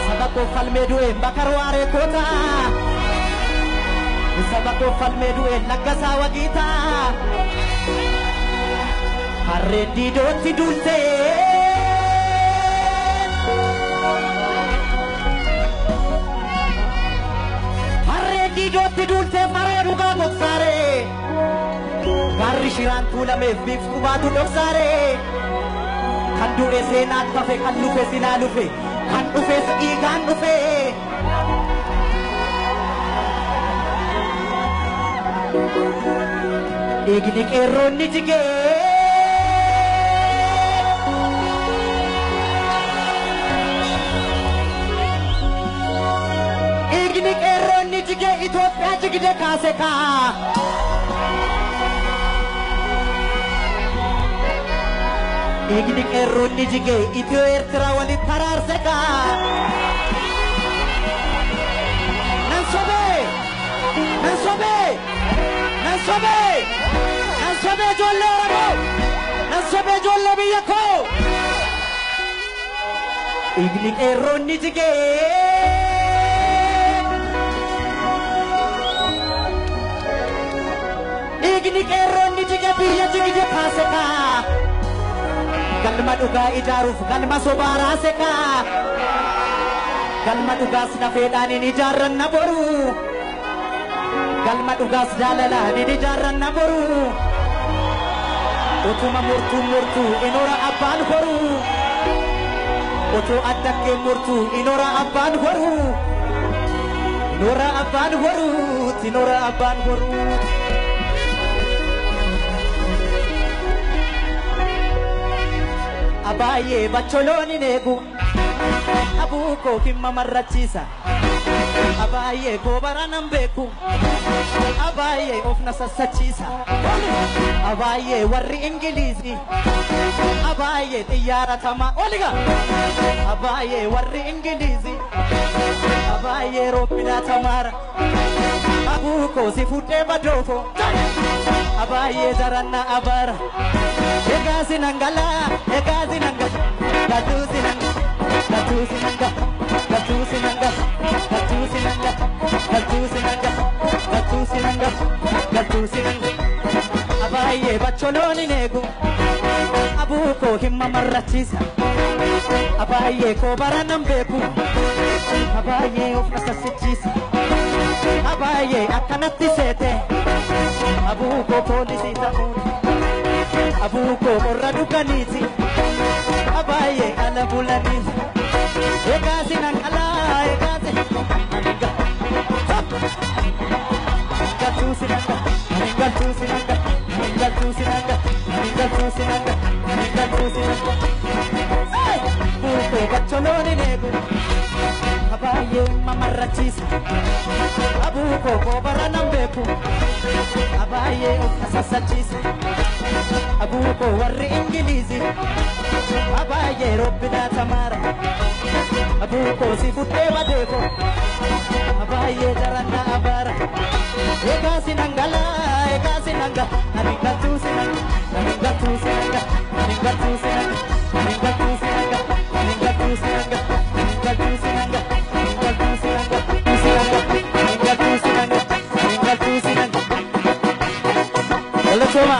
Saba koof falmee du'een Bakar Waaree koo ta'a. Saba koof falmee du'een Laggasaa Wagii ta'a. Harreen diidootti duultee. Harreen diidootti duultee faree dhugaa dhoksaaree. Gaarri shiraan tuulameef biiftuu baatu dhoksaaree. Kan du'e seenaan tafe, kan lufe silaa lufe, kan dhufes dhiigaan dhufe. Dhiigni qeerroonni jigee. Dhiigni qeerroonni jigee Itoophiyaa jigde kaase kaa. Dhiigni qeerroonni jigee Itiyoo Eertiraa walitti araarse kaa. Nan sobee! Nan sobee! Nan sobee! Nan sobee ijoollee Oromoo! Nan sobee ijoollee biyya koo! Dhiigni qeerroonni jigee. Dhiigni qeerroonni jigee biyya jigde kaase kaa. Galma dhugaa ijaaruuf galma sobaa raase kaa. Galma dhugaas nafeedhaan hin ijaarranna boru. Galma dhugaas jaalalaan hin ijaarranna boru. Utuma murtuu murtuu inoora abbaan horu. Utuu addakkee murtuu inoora abbaan horu. Inoora abbaan horu inoora abbaan horu. Abaayee bacholoon hin eegu. Abuukoo himma marrachiisa. Abaayee goobara nan beeku. Abaayee of na sassachiisa. Abaayee warri Ingiliizii. Abaayee xiyyaara tamaa oliga. Abaayee warri Ingiliizii. Abaayee roobbinaa tamaara. Abuukoo si fuudhee badoofo. Abaayee jarannaa abaara. Egaa sinangalaa egaa sinangala gatuu sinangala. Gatuu sinanga, gatuu sinanga, gatuu sinanga, gatuu sinanga, gatuu sinanga, gatuu sinanga. Abaayee bacholoon hin eegu, abuukoo himma marrachiisa. Abaayee koobara nan beeku, abaayee of na sassichiisa. Abaayee akkanatti seete, abuukoo poolisii ta'uun, abuukoo qorra dhuganiiti. Abaayee ala bulaniiti. Egaa sinangala egaa sinanga. Gatuu sinanga gatuu sinanga gatuu sinanga gatuu sinanga gatuu sinanga. Buukoo bacholoon hin eegu. Abaayee mamarrachiisa. Abuukoo koobara nan beeku. Abaayee of na sassachiisa. Abuukoo warri Ingiliizii. Abaayee robbinaa tamaara. Abuukoo si fuudhee badeefo. Abaayee jarannaa abaara. Egaa sinangala egaa sinanga. Ani gatuu sinanga ani gatuu sinanga ani gatuu sinanga ani gatuu sinanga ani gatuu sinanga ani gatuu sinanga ani gatuu sinanga sinanga ani gatuu sinanga ani gatuu sinanga. Galatooma.